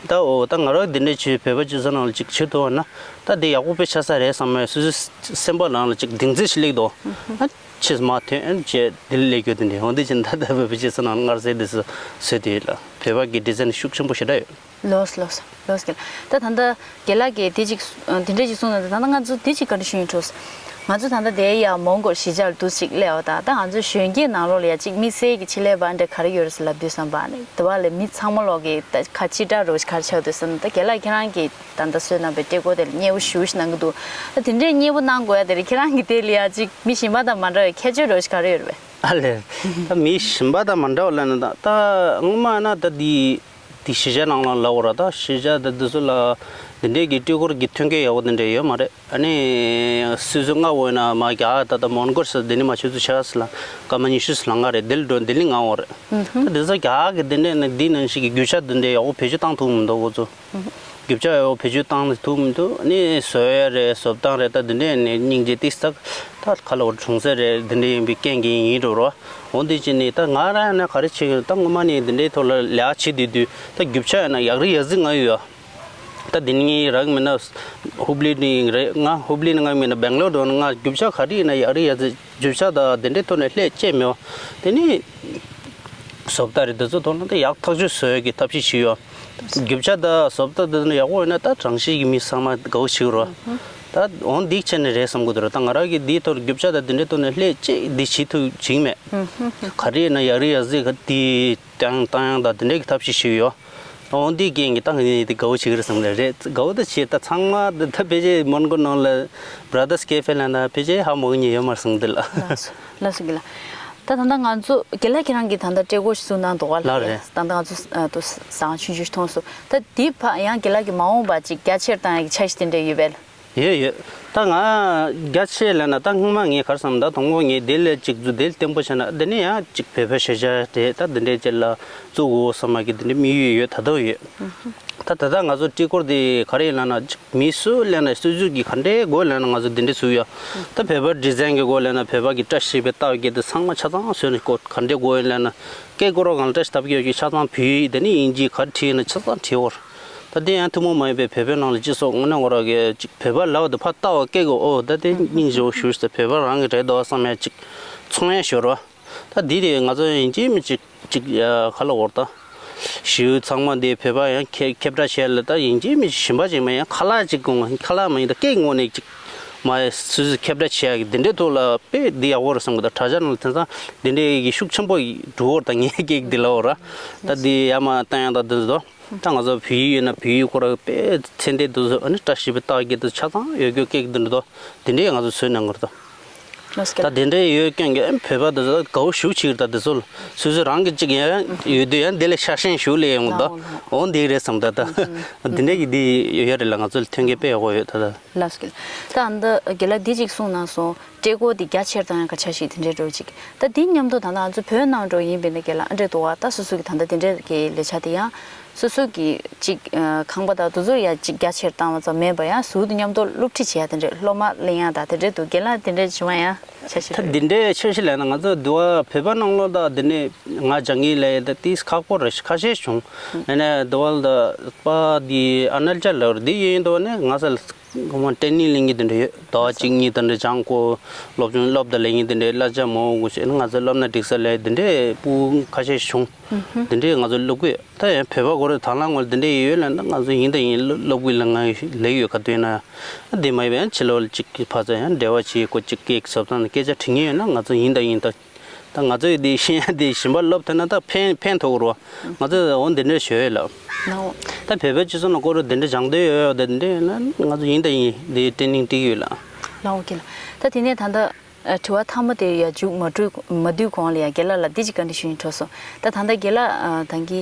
ད་འོ་ད་ང་རང་འདི་འདྲ་བྱས་བོད་པ་སྤྱི་ཚོགས་ནང་ལ་ཅིག་བྱེད་ཐུབ་པ་ན་ད་འདི་ཡག་པོ་དཔེ་ཆགས་ས་རེད་བསམ་མས། སོ་སོའི་སེམས་པ་ནང་ལ་ཅིག་གདེང་ཚོད་ཞིག་སླེབས་འདུག་ཨ་ཆེས་མར་ཐོན་ཨ་ནི་བྱས་འདི་ལ་སླེབས་རྒྱུ་དེ་འདྲ་འོ་འདི་བྱས་ད་ད་བོད་པ་སྤྱི་ཚོགས་ནང་ལ་མངར་ཟས་འདི་ཚོ་བཟོས་བསྡད་ཡོད་ལ་བོད་པ་གི་ཌི་ཛའིན་ཤུགས་ཆེན་པོ་ཞེ་དྲག་ཡོད། ལོས་ལོས་ལོས་ཀྱི། ད་ད་ལྟ་རྒན་ལགས་ཀྱིས་དེ་ཅིག་དེ་འདྲས་ཅིག་གསུངས་ན་ད་ལྟ་ང་ཚོ་དེ་ཅིག་བཀའ་འདྲི་ཞུ་སྙིང་བྲོ་སོང་། ང་ཚོ་ད་ལྟ་དེ་ཡ་མོན་གྷོ་གཞིས་ཆགས་ལ་འདུག་ཅིག་སླེབས་པ་དང་ད་ང་ཚོ་གཞོན་སྐྱེས་ནང་ལོགས་ལ་ཡ་ཅིག་དམིགས་བསལ་གྱི་ཆེད་ལས་པ་འདྲ་ག་རེ་ཡོད་རེད་ཟེར་ལབ་དུས་བསམ་པ་ནི་དེ་བ་ལས་མི་ཚང་མ་ལོག་གི་ད་ཁ་ཕྱི་དགྲ་རོགས་ཤིག་ག་རེ་ཆགས་འདུག་བསམ་ན་ད་རྒན་ལགས་ཁྱེད་རང་གིས་ད་ལྟ་བཟོས་གནང་པའི་སྤྲི་གོར་དེ་ལ་མཉེས་པོ་ཞེ་པོ་ཞིག་གནང་གི་འདུག་ད་དེ་འདྲས་མཉེས་པོ་གནང་དགོས་ཡ་དེ་ལ་ཁྱེད་རང་གི་དེ་ལ་ཡ་ཅིག་མི་གཞན་པ་དང་མ་འདྲ་བའི་ཁྱད་ཆོས་རོགས་ཤིག་ག་རེ་ཡོད་རེད་པས། ཨ་ལས། ད་མི་གཞན་པ་དང་མ་འདྲ་བ་ལབ་ན་ད་ད་སྔོན་མ་ན་ད་འདི་འདི་གཞིས་ཆགས་ནང་ལ་ལབ་དགོས་ར། ད་གཞིས་ཆགས་ད་འདི་ཚོ་ལ་འདི་འདྲས་ཀྱི་སྤྲི་གོར་གྱི་ཐོན་སྐྱེད་ཡག་པོ་འདི་འདྲས་ཡོད་མ་རེད། ཨ་ནི་སོ་སོ་མངགས་འོས་ན་མ་རྒྱ་ད་ད་མོན་གྷོ་ཟེར་འདི་ནི་མ་ཆུ་ཚོད་ཕྱེད་ཀ་ལ་སྐར་མ་ཉི་ཤུ་ལང་ཀ་རེད། འདི་ལ་འགྲོ་འདི་ལ་མངགས་འོས་རེད། ད་འདི་ཚོ་རྒྱ་གི་འདི་འདྲས་ནི་འདི་ནང་བཞིན་གྱི་རྒྱུ་ཆ་འདི་འདྲས་ཡག་པོ་བེད་སྤྱོད་བཏང་ཐུབ་མི་འདུག་ཁོ་ཚོ། རྒྱུ་ཆ་ཡོད་བེད་སྤྱོད་བཏང་ཐུབ་མི་འདུག་ནི་བཟོ་ཡ་རེད། བཟོ་སྟངས་རེད། ད་འདི་འདྲས་ནི་སྙིང་རྗེ་ཏིག་ཙག་ད་ཁ་ལོ་གྲོང་གསེབ་རེད། འདི་འདྲས་ཡིན་པའི་རྐྱེན་གྱིས་ཡིན་འགྲོ་རོ། འོ་འདི་ཅི་ནི་ད་ང་རང་ནི་ག་རེ་བྱེད་ཀྱི་ད་སྔོན་མ་ནས་འདི་འདྲས་ཐོག་ལ་ལས་ཀ་བྱེད་དུས་དུས་ད་རྒྱུ་ཆ་ཡོད་ན་ཡག་རི་ཡག་རྫི་ང་ཡོད། ད་འདི་ནི་རག་མེད་ན་ཧུབ་ལི་ནི་རེད། ང་ཧུབ་ལི་ནི་ང་མེད་ན་སྦེང་ལོར་འགྲོ་ན་ང་རྒྱུ་ཆ་ག་རེ་ཡིན་ན་ཡག་རི་ཡག་རྫི་རྒྱུ་ཆ་ད་འདི་འདྲའི་ཐོག་ནས་ལྷད་བཅད་མེད། དེ་ནི་བཟོ་ལྟ་རེད། འདི་ཚོ་ཐོག་ན་ད་ཡག་ཐག་ཆོད་བཟོ་ཡག་གི་ཐབས་ཤེས་ཤིག་ཡོད། རྒྱུ་ཆ་ད་བཟོ་ལྟ་འདི་ཚོ་ཡག་པོ་ཡོད་ན་ད་གྲངས་ཤིག་གི་མི་ཚང་མ་དགའ་བོ་ཞིག་རོ། ད་འོང་འདི་བྱས་ནས་རེད་བསམ་གི་འདུག་ར། ད་ང་རང་གི་འདིའི་ཐོག་རྒྱུ་ཆ་ད་འདི་འདྲའི་ཐོག་ནས་ལྷད་བཅད་འདི་བྱེད་ཐུབ་བྱེད་མེད། ག་རེ་ཡིན་ན་ཡག་རི་ཡག་རྫི་ག་དེ་བཏང་བཏང་ཡག་ད་འདི་འདྲའི་གི་ཐབས་ཤེས་ཤིག་ཡོད། འོ་འདི་རྐྱེན་གྱིས་ད་ངས་དེ་དགའ་བོ་བྱེད་ཀྱི་རེད་བསམ་གི་རེད། དགའ་བོ་ད་བྱེད་ད་ཚང་མ་ད་ད་ཕལ་ཆེར་མོན་གྷོ་ནང་ལ་Brothers Cafe ལ་ན་ཕལ་ཆེར་ཧ་མ་གོ་མཁན་ཡོད་མ་རེད་བསམ་གི་འདུག་ལ། ལགས་སོ་ལགས་སོ་གི་ལ། ད་ ད་ད་ལྟ་ང་ཚོ་རྒན་ལགས་ཁྱེད་རང་གིས་ད་ལྟ་སྤྲད་སྒོ་ཞིག་བཟོས་གནང་འདུག་ག་ལགས་རེད། ད་ལྟ་ང་ཚོ་ཨ་ཏོ་ཟ་ཁང་ཆུང་ཆུང་ཞིག་མཐོང་སོང་། ད་དེའི་བར་ཡང་རྒན་ལགས་ཀྱིས་མ་འོངས་པ་ཅིག་རྒྱ་ཆེར་བཏང་ཡག་གི་འཆར་གཞི་དེ་འདྲ་ཡོད་པས། ཡོད་ཡོད། ད་ང་རྒྱ་ཆེ་ལབ་ན་ད་སྔོན་མ་ངས་ག་རེ་བསམ་ད་དང་པོ་ངས་དེ་ལས་ཅིག་བཟོ་དེ་ལས་བརྟན་པོ་བྱས་ན་དེ་ནས་ཡང་ཅིག་བོད་པའི་གཞིས་ཆགས་དེ་ད་འདི་འདྲའི་ཅིག་ལ་བཙུགས་དགོས་བསམ་མ་གི་དེ་འདྲའི་དམིགས་ཡུལ་ཡོད་ད་དུང་ཡོད། ད་ད་ལྟ་ང་ཚོ་སྤྲི་སྐོར་དེ་ག་རེ་ཡིན་ལབ་ན་ཅིག་མི་སུ་ལབ་ན་སོ་སོ་གི་ག་འདྲའི་དགོས་ལབ་ན་ང་ཚོ་དེ་འདྲའི་བཟོ་ཡ། ད་བོད་པ་ཌི་ཛའིན་གི་དགོས་ལབ་ན་བོད་པ་གི་བཀྲ་ཤིས་པའི་རྟགས་བརྒྱད་དེ་ཚང་མ་ཆ་ཚང་བཟོས་ནས་སྐོར་ག་འདྲའི་དགོས་ཡིན་ལབ་ན་སྐད་སྐོར་གང་ལ་བཀྲ་ཤིས་རྟགས་བརྒྱད་ཀྱི་ཆ་ཚང་བོད་ཡིག་དེ་ནས་དབྱིན་ཇི་ག་རེ་བྲིས་ཡིན་ན་ཆ་ཚང་བྲིས་ཡོད་རེད། ད་དེ་ཡང་ཐུན་མོང་མ་ཡིན་པའི་བོད་པའི་ནང་ལ་སྤྱི་ཚོགས་དངོས་གནས་ཁོ་རང་གི་ཅིག་བོད་པ་ལབ་དུས་ཕར་ལྟ་བ་སྐད་གོ་ཨོ་ད་དེ་སྙིང་རྗེ་བོ་ཞུ་ཟེར་བོད་པ་རང་གི་རེད་འདུག་བསམ་ཡ་ཅིག་ཚོར་ཡ་ཞོར་བ། ད་དེ་དེ་ང་ཚོ་ཡིན་གཅིག་མིན་གཅིག་ཅིག་ཡ་ཁ་ལ་འོར་ད། ཞིའུ་ཚང་མ་དེ་བོད་པ་ཡང་ཁྱབ་ཁྱབ་བསྒྲགས་བྱས་ལ་ད་ཡིན་གཅིག་མིན་གཅིག་གཞན་པ་ཅིག་མ་ཡང་ཁ་ལག་ཅིག་དགོས་ཁ་ལག་མ་ཡིན་ད་སྐད་ངོ་ནས་ཅིག་མ་སུ་སུ་ཁྱབ་བསྒྲགས་བྱེད་ཡ་གི་དེ་འདྲའི་ཐོག་ལ་དཔེ་འདི་ཡག་པོ་རེད་བསམ་གི་ད་དྲ་རྒྱ་ནང་ལ་དེང་སང་དེ་འདྲའི་གི་ཤུགས་ཆེན་པོ་འགྲོ་འོར་ད་ངའི་སྐད་འདི་ལ་འོར་ར། ད་འདི་ཡ་མ་བཏང་ཡ་ད་འདི་ཚོ། ད་ང་ཚོ་བོད་ཡིག་ཡོད་ན་བོད་ཡིག་ཁོ་ར་དཔེ་ཚད་ལྡན་དུ་བཟོ་ཨ་ནི་བཀྲ་ཤིས་པའི་རྟགས་བརྒྱད་དུ་ཆ་ཚང་ཡོད་རྒྱུ་སྐད་འདི་འདྲ་དོ། དེ་འདྲའི་ང་ཚོ་བཟོས་གནང་དགོས་རེད་དོ། ལོས་ཀྱི་ད་དེ་འདྲའི་ཡོད་སྐྱོན་གྱི་བོད་པ་དུ་དགའ་བོ་ཞུ་ཆེ་གི་ད་དེ་ཚོ་ལ་སོ་སོ་རང་གི་གཅིག་ཡང་ཡོད་དུས་ཡང་དེ་ལས་ཤ་ཞེན་ཞུ་ལས་ཡོང་གི་ད་འོང་དེ་རེད་བསམ་ད་ད་དེ་འདྲའི་གི་དེ་ཡོད་རེད་ལ་ང་ཚོ་ལ་ཐོན་སྐྱེད་དཔེ་ཡག་པོ་ཡོད་ད་ད། ལོས་ཀྱི་ད་ཨ་འདི་རྒན་ལགས་འདི་གཅིག་གསུངས་གནང་སོང་། སྤྲད་སྒོ་དེ་རྒྱ་ཆེར་བཏང་ཡང་ག་ཆ་ཞིག་དེ་འདྲའི་འགྲོ་ཅིག་ད་དེ་མཉམ་དུ་ད་ལྟ་ང་ཚོ་བོད་ནང་འགྲོ་ཡིན་པས་ན་རྒན་ལགས་ཨ་འདྲས་འདུག་བ་ད་སོ་སོ་གི་ད་ལྟ་དེ་འདྲའི་གི་ལས་འཆར་དེ་ཡང་སོ་སོ་གི་ཅིག་ཁང་པ་དང་དུ་ཚོད་ཡ་ཅིག་རྒྱ་ཆེར་བཏང་བ་ཙམ་མེད་པ་ཡང་ཟུར་དུ་མཉམ་དུ་སློབ་ཁྲིད་བྱེད་ཡ་དེ་འདྲས་སློབ་མ་ལེན་ཡ་ད་དེ་འདྲས་འདུག་རྒན་ལགས་དེ་འདྲས་བྱུང་བ་ཡང་འཆར་གཞི་ད་རེད། དེ་འདྲའི་འཆར་གཞི་ལས་ན་ང་ཚོ་འདུ་བ་བོད་པ་ནང་ལོགས་ད་དེ་ནས་ང་སྦྱང་གི་ལས་ད་དེ་ཁག་པོ་རེད་ཁ་ཤས་བྱུང་། ཨ་ནི་འདུ་བ་ད་པ་དེ་ཨ་ནལ་ཅ་ལགས་རེད་དེ་ཡིན་འདུག་ནས་ང་ཚོ་ལ། ཁོ་མོ་ཊེ་ནིང་ལེན་གྱི་དེ་འདྲ་ཡོད། ཟླ་བ་གཅིག་གཉིས་དེ་འདྲ་སྦྱང་དགོས། སློབ་སྦྱོང་སློབ་དང་ལེན་གྱི་དེ་འདྲའི་གླ་ཆ་མང་པོ་དགོས་ཤེ་ན་ང་ཚོ་སློབ་ན་འགྲིག་ས་ལས་དེ་འདྲའི་སྤུ་ཁ་ཤས་བྱུང་། དེ་འདྲའི་ང་ཚོ་སློབ་དགོས་ད་ཡང་བོད་པ་གོ་རེ་དང་བླངས་ངོ་དེ་འདྲའི་ཡོད་ལ་ན་ང་ཚོ་ཡིན་དང་ཡིན་སློབ་དགོས་ལ་ང་ལེགས་ཡོད་ག་དུས་ན་དེ་མ་ཡིན་པ་ཡང་ཕྱི་ལོགས་ལ་གཅིག་གི་ཕ་ཚ་ཡང་འབྲེལ་བ་བྱེད་དགོས་གཅིག་སྐད་བཟོ་སྟངས་སྐད་ཆ་དྲི་ངེས་ཡོད་ན་ང་ཚོ་ཡིན་དང་ཡིན་ད། ད་ང་ཚོས་འདི་ཤེས་ཡ་འདི་ཞིམ་པ་སློབ་ཐུབ་ན་ད་ཕན་ཕན་ཐོགས་རོ། ང་ཚོས་འོ་འདི་འདྲ་ཞུ་ཡས་ལ། ལའོ། ད་བོད་པའི་སྤྱི་ཚོགས་ནང་སྐོར་རུ་འདི་འདྲ་སྦྱང་འདོད་ཡོད་ཡོད་དེ་འདི་འདྲ་ཡིན་ན་ང་ཚོ་ཡིན་ད་ཡིན་འདི་ཊེ་ནིང་སྤྲད་ཡོད་ལ། ལའོ་ཀི་ལ། ད་དེ་ནས་ད་ལྟ་ཨ་དྲི་བ་མཐའ་མ་དེ་ཡ་མཇུག་མ་གྲོལ་མ་བསྡུས་གོང་ལ་ཡ་རྒན་ལགས་ལ་འདི་ཅིག་བཀའ་འདྲི་ཞུ་ཡིན་འཕྲོ་སོང་། ད་ད་ལྟ་རྒན་ལགས་ཨ་ད་གི་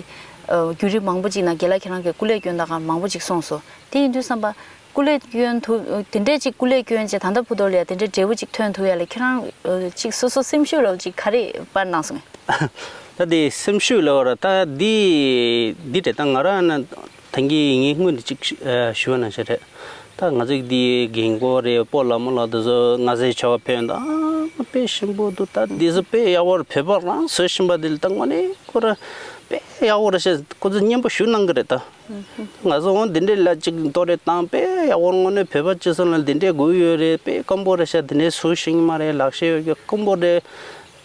ཨ་བརྒྱུད་རིམ་མང་པོ་ཅིག་ནང་རྒན་ལགས་ཁྱེད་རང་གི་སྐུ་ལས་སྐྱོན་དང་གང་མང་པོ་ཅིག་གསུངས་སོང་། དེ་ཡིན་དུས་བསམ་པ། སྐུ་ལས་སྐྱོན་ཐུབ་དེ་འདྲས་ཅིག་སྐུ་ལས་སྐྱོན་བྱས་ད་ལྟ་བར་དུ་ལ་ཡ་དེ་འདྲས་འབྲས་བུ་ཅིག་ཐོན་ཐུབ་ཡ་ལ་ཁྱེད་རང་ཅིག་སོ་སོ་སེམས་ཤུགས་ལ་ཅིག་ག་རེ་སྤར་གནང་སོང་ངས། ད་དེ་སེམས་ཤུགས་ལ་བར་ད་དེ་དེ་རེད་ད་ང་རང་ན་ད་གིན་ངའི་སྔོན་དུ་ཅིག་ཞུ་བ་ན་ཤ་རེད། ད་ང་ཚོའི་དེ་རྒན་གོག་རེད་སྤོ་ལགས་མོ་ལགས་དེ་ཚོ་ང་ཚོའི་ཆོ་ག་ཕན་ད་དཔེ་ཞིམ་པོ་འདུག་ད་དེ་ཚོ་དཔེ་ཡག་པོ་རེད་བོད་པ་རང་བཟོས་ཞིམ་པ་དེ་ལ་ད་དངོས་གནས་ཁོ་ར་དཔེ་ཡག་པོ་རེད་ཤ་ཁོ་ཚོ་སྙན་པོ་ཞུ་གནང་གི་རེད་ད། ང་ཚོ་འོང་འདི་འདྲའི་ལ་ཅིག་ཏོ་རེ་བཏང་དཔེ་ཡག་པོ་དངོས་གནས་བོད་པ་སྤྱི་ཚོགས་ལ་འདི་འདྲའི་དགོས་ཡོད་རེད་དཔེ་དཀོན་པོ་རེད་ཤག་འདི་འདྲའི་བཟོ་ཤེས་ཀྱི་མ་རེད་ལག་ཤེས་ཡོད་ཀྱི་དཀོན་པོ་རེད།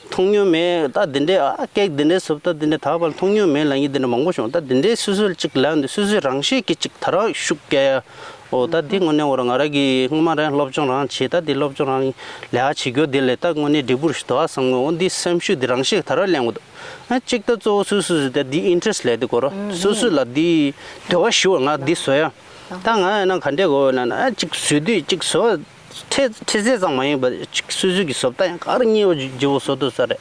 མཐོང་མྱོང་མེད་ད་འདི་འདྲའི་ཨ་ཀེག་འདི་འདྲའི་བཟོ་ད་འདི་འདྲའི་ད་བར་མཐོང་མྱོང་མེད་ལབ་མཁན་འདི་འདྲ་མང་པོ་བྱུང་ད་འདི་འདྲའི་སོ་སོ་ལ་ཅིག་ལབ་འདི་སོ་སོའི་རང་ཤེས་ཀྱི་ཅིག་ད་རང་ཤུགས་རྒྱག་ཡ་འོ་ད་འདི་དངོས་གནས་འོ་ར་ང་རང་གི་སྔོན་མ་རང་སློབ་སྦྱོང་རང་བྱེད་ད་འདི་སློབ་སྦྱོང་རང་ལས་ཀ་བྱེད་རྒྱུ་འདི་ལས་ད་དངོས་གནས་འབྲས་བུ་རེ་ཞིག་འདུག་ཨ་བསམ་ངོ་འོ་འདི་སེམས་ཤུགས་འདི་རང་ཤེས་ད་རང་ལེན་དགོས་འདུག་ཨ་གཅིག་ད་གཙོ་བོ་སོ་སོ་སོ་ད་འདི་ཨིན་ཊི་རེ་སི་ཊི་ལས་དེ་གོ་ར་སོ་སོ་ལ་འདི་དོ་བ་ཞུ་བ་ང་འདི་བཟོ་ཡ། ད་ང་ཡང་ན་ག་འདྲས་གོ་ན་ན་ཨ་གཅིག་བཟོས་དུས་གཅིག་བཟོ་ཁྲེ་ཁྲེ་ཚད་ཙམ་མ་ཡིན་པ་གཅིག་སོ་སོ་གི་བཟོ་ལྟ་ཡང་ག་རེ་ཉེ་བ་ཇི་བོ་བཟོ་ཐུབ་ས་རེད།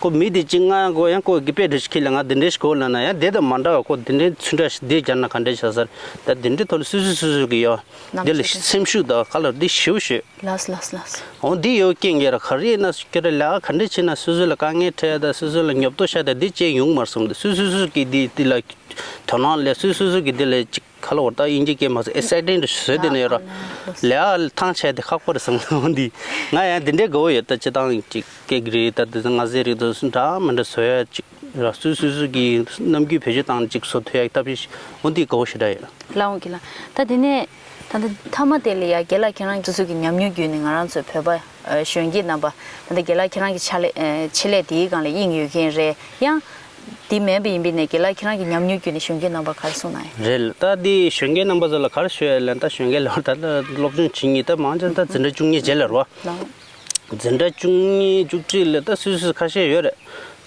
ཁོ་མི་དེ་གཅིག་ང་གོ་ཡང་ཁོ་གི་དཔེ་འདྲ་ཞིག་ཁྱེར་ལ་ང་འདི་འདྲས་ཞིག་གོ་ལ་ན་ཡང་དེ་དང་མ་འདྲ་བ་ཁོ་འདི་འདྲས་ཚུན་ཁྲ་ཞིག་འདི་སྦྱར་ན་ག་འདྲས་བྱ་ས་རེད་ད་འདི་འདྲས་ཐོག་ལ་སོ་སོ་སོ་སོ་གི་ཡོ། འདི་ལ་སེམས་ཤུགས་དང་ག་ལ་འདི་ཞེ་པོ་ཞེ། ལགས་ལགས་ལགས། འོ་འདི་ཡོད་རྐྱེན་གྱིས་ར་ག་རེ་ཡིན་ན་ཁྱེད་ར་ལས་ཀ་ག་འདྲ་བྱེད་ན་སོ་སོ་ལ་དཀའ་ངལ་འཕྲད་ད་སོ་སོ་ལ་ཉོབ་ཏོ་བཤད་ད་འདི་བྱས་ཡོང་མ་སོང་འདི་སོ་སོ་སོ་གི་འདི་འདི་ལ་དོ་སྣང་ལས་སོ་སོ་སོ་གི་འདི་ལ་ཅིག་ག་ལ་བར་ད་དབྱིན་ཇི་སྐད་མ་ཟད་ཨེག་སའི་ཊིང་ཌི་བཟོས་དེ་ནས་ར་ལས་ཀ་ཐང་ཆད་དེ་ཁག་པོ་རེད་བསམ་འདི་ང་ཡང་འདི་འདྲའི་དགའ་བོ་ཡོད་ད་སྤྱི་བཏང་ཅིག་སྐད་ཀྱི་རེད་ད་འདི་ང་ཟེར་རེད་ད་འདྲ་མི་འདྲ་བཟོ་ཡ་ཅིག་ར་སོ་སོ་སོ་གི་རྣམ་འགྱུར་བེད་སྤྱོད་བཏང་ཅིག་བཟོ་ཐུབ་ཡ་ཐབས་ཤེས་འོ་འདི་དགའ་བོ་ཞེ་དྲག་ཡོད། ལགས་འོང་གི་ལགས། ད་དེ་ནས་ད་ལྟ་མཐའ་མ་དེ་ལ་ཡ་རྒན་ལགས་ཁྱེད་རང་སོ་སོ་གི་ཉམས་མྱོང་བརྒྱུད་ནས་ང་རང་ཚོའི་བོད་པ་ཨ་གཞོན་སྐྱེས་རྣམ་པ་ད་ལྟ་རྒན་ལགས་ཁྱེད་རང་གི་ཕྱག་ལས་ཨ་ཆེད་ལས་དེའི་སྒང་ལ་དབྱིངས་ཡོད་མཁན་རེད་ཡང་། དེ་མིན་པ་ཡིན་པའི་ནས་རྒན་ལགས་ཁྱེད་རང་གི་ཉམས་མྱོང་བརྒྱུད་ནས་གཞོན་སྐྱེས་རྣམ་པར་ག་རེ་གསུངས་གནང་ཡིན། རེད་ད་དེ་གཞོན་སྐྱེས་རྣམ་པ་ཚོ་ལ་ག་རེ་ཞུ་ཡ་ལན་ད་གཞོན་སྐྱེས་ལ་ད་ལྟ་སློབ་སྦྱོང་བྱེད་མཁན་ད་མང་ཆེ་ད་འཛིན་གྲྭ་བཅུ་གཉིས་རྗེས་ལ་རོ། ལགས། འཛིན་གྲྭ་བཅུ་གཉིས་བཅུ་དྲུག་ལ་ད་སུད་སི་ཁ་ཤས་ཡོད་རེད།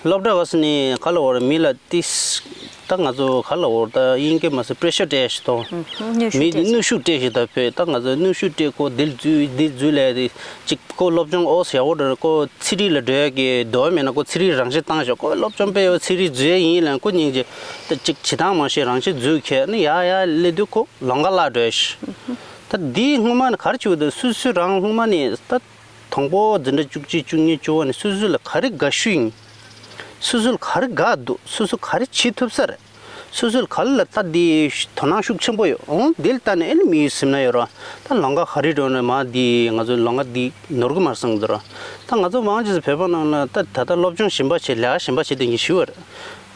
སློབ་གྲྭ་བ་སི་ནི་ག་ལ་བར་མི་ལ་ཏིས་ད་ང་ཚོ་ག་ལ་བར་ད་དབྱིན་སྐད་མ་སི་པྲེ་ཤར་སྤྲད་ཞིག་དང་། ནུས་ཤུགས་མི་སྤྲད་ནུས་ཤུགས་སྤྲད་ཞིག་ད་ཕེ་ད་ང་ཚོ་ནུས་ཤུགས་སྤྲད་ཁོ་དེ་ལ་འཛུལ་དེ་ལ་འཛུལ་ལས་དེ་ཅིག་ཁོ་སློབ་སྦྱོང་ཨོ་ཟེར་བོ་ད་ཁོ་ཚེ་རིང་ལ་འགྲོ་ཡ་གི་དོ་མེད་ན་ཁོ་ཚེ་རིང་རང་ཤི་བཏང་ཞོག་ཁོ་སློབ་སྦྱོང་སྤེལ་བ་ཚེ་རིང་འཛུལ་ཡ་ཡིན་ལ་ཁོ་སྙིང་རྗེ་ད་ཅིག་བྱེད་སྟངས་མ་ཤེས་རང་ཤི་འཛུལ་ཁྱེར་ནི་ཡ་ཡ་ལས་དུས་ཁོ་ལོང་ག་ལ་འགྲོ་ཡ་ཤི་ད་འདི་སྔོན་མ་ནི་གར་བྱུག་ད་སུ་སུ་རང་སྔོན་མ་ནི་ད། དང་པོ་འཛིན་གྲྭ་བཅུ་གཅིག་བཅུ་གཉིས་བཅུ་བ་ནས་སོ་སོ་ལ་ག་རེ་དགའ་ཤོས་ཡིན། སོ་སོ་ལ་ག་རེ་དགའ་འདུག་སོ་སོ་ག་རེ་བྱེད་ཐུབ་ས་རེད། སོ་སོ་ལ་ག་ལ་ལྟ་དེ་དོ་སྣང་ཤུགས་ཆེན་པོ་ཡོད་འོང་དེ་ལ་ལྟ་ནས་ཨེ་ནི་མི་ཡུལ་སེམས་ན་ཡོད་ར། ད་ལང་ཀ་ག་རེ་འགྲོ་ནས་མ་དེ་ང་ཚོ་ལང་ཀ་དེ་ནོར་གི་མ་སོང་འདུག་ར། ད་ང་ཚོ་མང་ཆེ་བོད་པ་ནང་ལ་ད་ད་ལྟ་སློབ་སྦྱོང་གཞན་པ་བྱེད་ལས་ཀ་གཞན་པ་བྱེད་དེ་ངས་ཞུ་བ་རེད།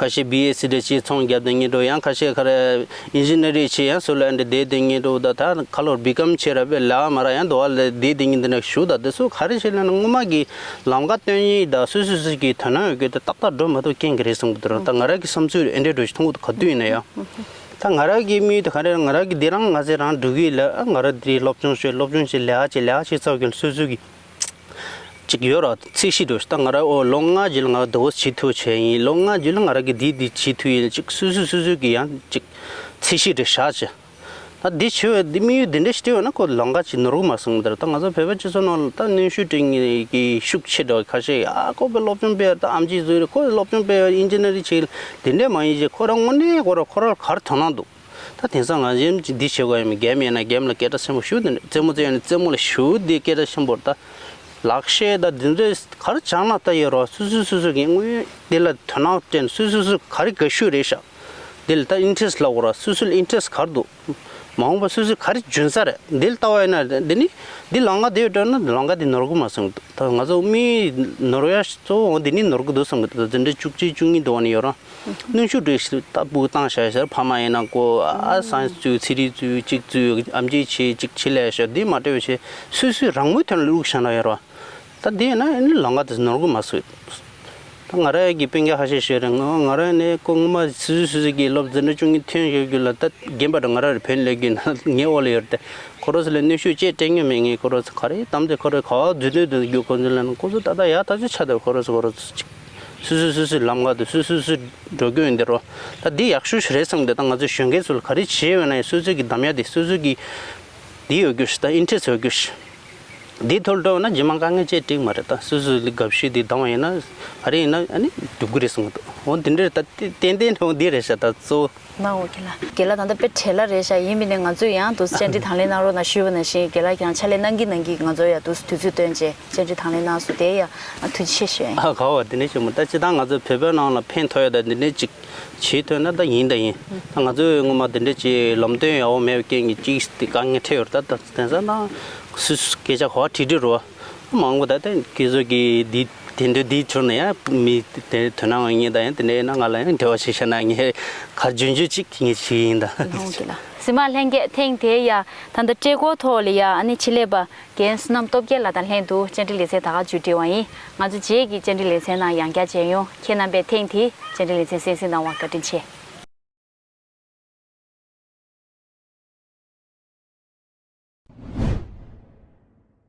ཁ་ཤས་བི་ཨེ་སི་འདྲ་ཅིག་ཚོང་རྒྱབ་དེ་ངེས་འགྲོ་ཡང་ཁ་ཤས་ཁ་རེ་ཨིན་ཇི་ནི་རིང་བྱེད་ཡང་སུ་ལ་འདྲ་བསྡད་དེ་ངེས་འགྲོ་ད་ད་ཁ་ལོར་བི་ཀམ་བྱེད་ར་བས་ལ་མ་ར་ཡང་དོ་བ་ལ་བསྡད་དེ་ངེས་འདི་འདྲ་ཞུ་ད་དེ་སུ་ག་རེ་བྱེད་ལ་ན་སྔོན་མ་གི་ལམ་ཁ་སྟོན་ཡིན་ད་སུ་སུ་སུ་གི་དོ་སྣང་ཡོད་གི་ད་ཏག་ཏག་འགྲོ་མ་ཐུབ་རྐྱེན་གི་རེད་གསུང་གི་འདུག་ར། ད་ང་ར་གི་བསམ་ཚུལ་འདྲ་འགྲོ་ཞིག་མཐོང་གི་འདུག་ག་དུས་ཡིན་ན་ཡང་ད་ང་ར་གི་མི་ད་ག་རེ་ང་ར་གི་འདི་རང་ང་ཚེ་རང་འགྲོ་གི་ལ་ང་ར་འདི་སློབ་སྦྱོང་བྱེད་སློབ་སྦྱོང་བྱེད་ལས་ཀ་བྱེད་ལས་ཀ་བྱེད་ཚར་གི་སུ་སུ་གི་ཅིག་ཡོད་ར་ཚད་གཞི་འགྲོ་ད་ང་ར་ཨོ་ལོ་ལྔ་རྗེས་ལ་ང་ར་དོ་བོ་བྱེད་ཐུབ་བྱས་ཡིན་ལོ་ལྔ་རྗེས་ལ་ང་ར་གི་འདི་འདི་བྱེད་ཐུབ་ཡིན་ཅིག་སུ་སུ་སུ་སུ་གི་ཡང་ཅིག་ཚད་གཞི་རེ་བཞག་བྱས། ད་འདི་བྱེད་བས་འདི་དམིགས་ཡུལ་འདི་འདྲ་ཞིག་བྲིས་བས་ན་ཁོ་ལོ་ལྔ་ཅིག་ནོར་གི་མ་སོང་འདིར་ད་ང་ཚོ་བོད་པ་སྤྱི་ཚོགས་ནང་ལ་ད་གནོན་ཤུགས་སྤྲད་མཁན་གྱི་ཤུགས་ཆེ་འདྲ་བ་ཁ་ཤས་ཡ་ཁོ་པའི་སློབ་སྦྱོང་སྤེལ་ད་ཨམ་ཆི་བཟོས་རེད་ཁོ་སློབ་སྦྱོང་སྤེལ་ཨིན་ཇི་ནི་རིང་བྱེད་དེ་འདྲས་མ་ཡིན་ཅིག་ཁོ་རང་དངོས་གནས་ཁོ་ར་ཁོ་ར་གར་དོ་སྣང་འདུག་ད་དེང་སང་ང་ཚོའི་འདི་བྱེད་དགོས་ཡ་མི་རྒན་མེད་ན་རྒན་ལ་སྐད་ཆ་ཆེན་པོ་ཞུ་དེ་འདྲ་རྩེད་མོ་རྩེ་ཡ་ནི་རྩེད་མོ་ལ་ཞུ་དེ་སྐད་ཆ་ཆེན་པོ་ད་ལག་ཤེས་ད་འདི་འདྲ་གར་སྦྱང་ན་ད་ཡོད་རོགས་སུ་སུ་སུ་སུ་གི་དངོས་དེ་ལ་དོ་སྣང་སྤྲད་སུ་སུ་སུ་ག་རེ་དགའ་ཤོས་རེད་ཤག་འདི་ལ་ད་ཨིན་ཊེ་རེ་སི་ལབ་དགོས་རོགས་སུ་སུ་ལ་ཨིན་ཊེ་རེ་སི་གར་འདུག་མ་འོངས་པ་སུ་སུ་ག་རེ་འཇོན་ས་རེད་འདི་ལ་ལྟ་བ་ཡིན་ན་འདི་ནི་འདི་ལང་ཀ་དེ་ཡོད་འགྲོ་ན་ལང་ཀ་དེ་ནོར་གི་མ་སོང་འདུག་ད་ང་ཚོ་མི་ནོར་ཡ་གཙོ་བོ་འདི་ནི་ནོར་གི་འདུག་བསམ་གི་འདུག་ད་འཛིན་གྲྭ་བཅུ་གཅིག་བཅུ་གཉིས་འདུག་བ་ནི་ཡོད་རང་གནོན་ཤུགས་འདྲ་ཞིག་ད་སྤུ་གུ་བཏང་བཞག་ཟེར་ཕ་མ་ཡིན་ན་ཀོ་ཨ་སང་བཙུགས་ཚེ་རིང་བཙུགས་གཅིག་བཙུགས་ཨམ་ཆི་བྱེད་གཅིག་བྱེད་ལས་ཤོག་འདི་མ་སྤྲད་པ་བྱས་སུས་སུས་རང་མོས་ཐོན་ལ་བླུགས་བཞག་ན་ཡོད་ར། ད་འདི་ཡིན་ན་ཨ་ནི་ལང་ཀ་དེ་ནོར་གི་མ་སོང་། ད་ང་རང་གི་སྤུན་ཀྱག་ཁ་ཤས་ཤོད་རེད་ང་ང་རང་ནས་ཀོ་ངོ་མ་སུ་སུ་སུ་གི་སློབ་འཛིན་གྲྭ་བཅུ་གཉིས་ཐོན་ཡོད་རྒྱུ་ལ་ད་རྒན་པ་འདྲ་ང་རང་རེ་བོད་ལས་རྒྱུ་ན་ངའི་འོག་ལ་ཡོད་རེད་དེ་ཁོ་རོ་སུ་ལ་གནོན་ཤུགས་ཅེས་སྤྲད་མྱོང་མེད་ངས་ཁོ་རོ་སུ་ག་རེ་གཏམ་དེ་ཁོ་རོ་ག་བ་རྫུན་སྟོན་དུ་རྒྱུ་ཁོ་ཚོ་ལ་ན་ཁོ་ཚོ་ད་ལྟ་ཡག་ཐག་ཆོད་ཆགས་འདུག་ཁོ་རོ་སུ་ཁོ་རོ་སུ་ཅིག་སུ་སུ་སུ་སུ་ལམ་ཁ་དུ་སུ་སུ་སུ་འགྲོ་རྒྱུ་ཡིན་དེ་རོ། ད་འདི་ཡག་ཤོས་ཤིག་རེད་བསམ་གི་འདུག་ད་ང་ཚོ་གཞོན་སྐྱེས་ཚོ་ལ་ག་རེ་བྱས་ཡོད་ན་ཡང་སོ་སོ་གི་གདམ་ཡ་དེ་སོ་སོ་གི་འདི་ཡོད་རྒྱུ་ཞིག་ད་ཨིན་ཊེ་རེ་སི་ཡོད་རྒྱུ་ཞིག་འདི་ཐོལ་འགྲོ་ན་རྗེས་མ་དཀའ་ངལ་ཅིག་འགྲིག་མ་རེད་ད་སོ་སོ་ལ་དགའ་ཤོས་འདི་གདམ་བ་ཡིན་ན་ག་རེ་ཡིན་ན་ཨ་ནི་འགྲུབ་གི་རེད་བསམ་གི་འདུག་འོ་འདི་འདྲ་རེད་ད་ཏན་ཏན་འདི་རེད་ཤག་ད་གཙོ་བོ། ན་འོ་རྒན་ལགས། རྒན་ལགས་ད་ལྟ་དཔེ་བྲེལ་བ་རེད་ཤག་ཡིན་མིན་ནས་ང་ཚོས་ཡང་དུ་བཅར་འདྲི་དང་ལེན་གནང་རོགས་གནང་ཞུས་པ་ནང་བཞིན་རྒན་ལགས་ཀྱང་ཕྱག་ལས་གནང་གིན་གནང་གིན་ང་ཚོ་ཡང་དུ་དུས་ཚོད་བཏོན་བྱས་བཅར་འདྲི་དང་ལེན་གནང་སོང་དེ་ཡང་ཐུགས་རྗེ་ཆེ་ཞུ་ཡ་ཡིན། ཨ་ག་བ་དེ་ནས་ཞུ་མོ་ད་སྤྱི་བཏང་ང་ཚོ་བོད་པའི་ནང་ལ་ཕན་ཐོགས་ཡ་ད་འདི་འདྲས་ཅིག་བྱེད་ཐུབ་ན་ད་ཡིན་ད་ཡིན། ད་ང་ཚོས་སྔོན་མ་འདི་འདྲས་ཅིག་ལམ་སྟོན་ཡག་པོ་མེད་པའི་རྐྱེན་གྱིས་ཅིག་དེ་དཀའ་ངལ་འཕྲད་ཡོད་རེད་ད་ད་དེང་སང་ན་སུ་སུ་སྐད་ཆ་ག་བ་དྲིས་དྲིས་རོ། མང་པོ་ད་ལྟ་ཁྱེད་ཚོ་གི་འདི་དེ་འདྲ་འདི་བྱུང་ན་ཡང་མི་དེ་དོ་སྣང་ཡོད་ངེས་ད་ཡང་དེ་འདྲ་ཡིན་ན་ང་ལ་ཡང་འབྲེལ་བ་བྱེད་ཤ་ན་ངས་གར་རྒྱུན་རྒྱུ་ཅིག་ངས་བྱེད་ཡིན་ད། ཨོ་ཁེ་ལ། གཟིགས་མ་ལྷན་རྒྱས་ཐེངས་དེ་ཡ་ད་ལྟ་ཀྲེ་ཀོ་ཐོག་ལ་ཡ་ཨ་ནི་ཕྱི་ལས་པ་རྒན་བསོད་ནམས་སྟོབས་རྒྱལ་ལགས་དང་ལྷན་དུ་བཅར་འདྲི་ལེ་ཚན་ད་ག་མཇུག་སྒྲིལ་བ་ཡིན། ང་ཚོ་རྗེས་ཀྱི་བཅར་འདྲི་ལེ་ཚན་ནང་ཡང་བསྐྱར་མཇལ་ཡོང་ཁྱེད་རྣམ་པས་ཐེངས་དེ་བཅར་འདྲི་ལེ་ཚན་གསན་གཟིགས་གནང་བར་བཀའ་དྲིན་ཆེ།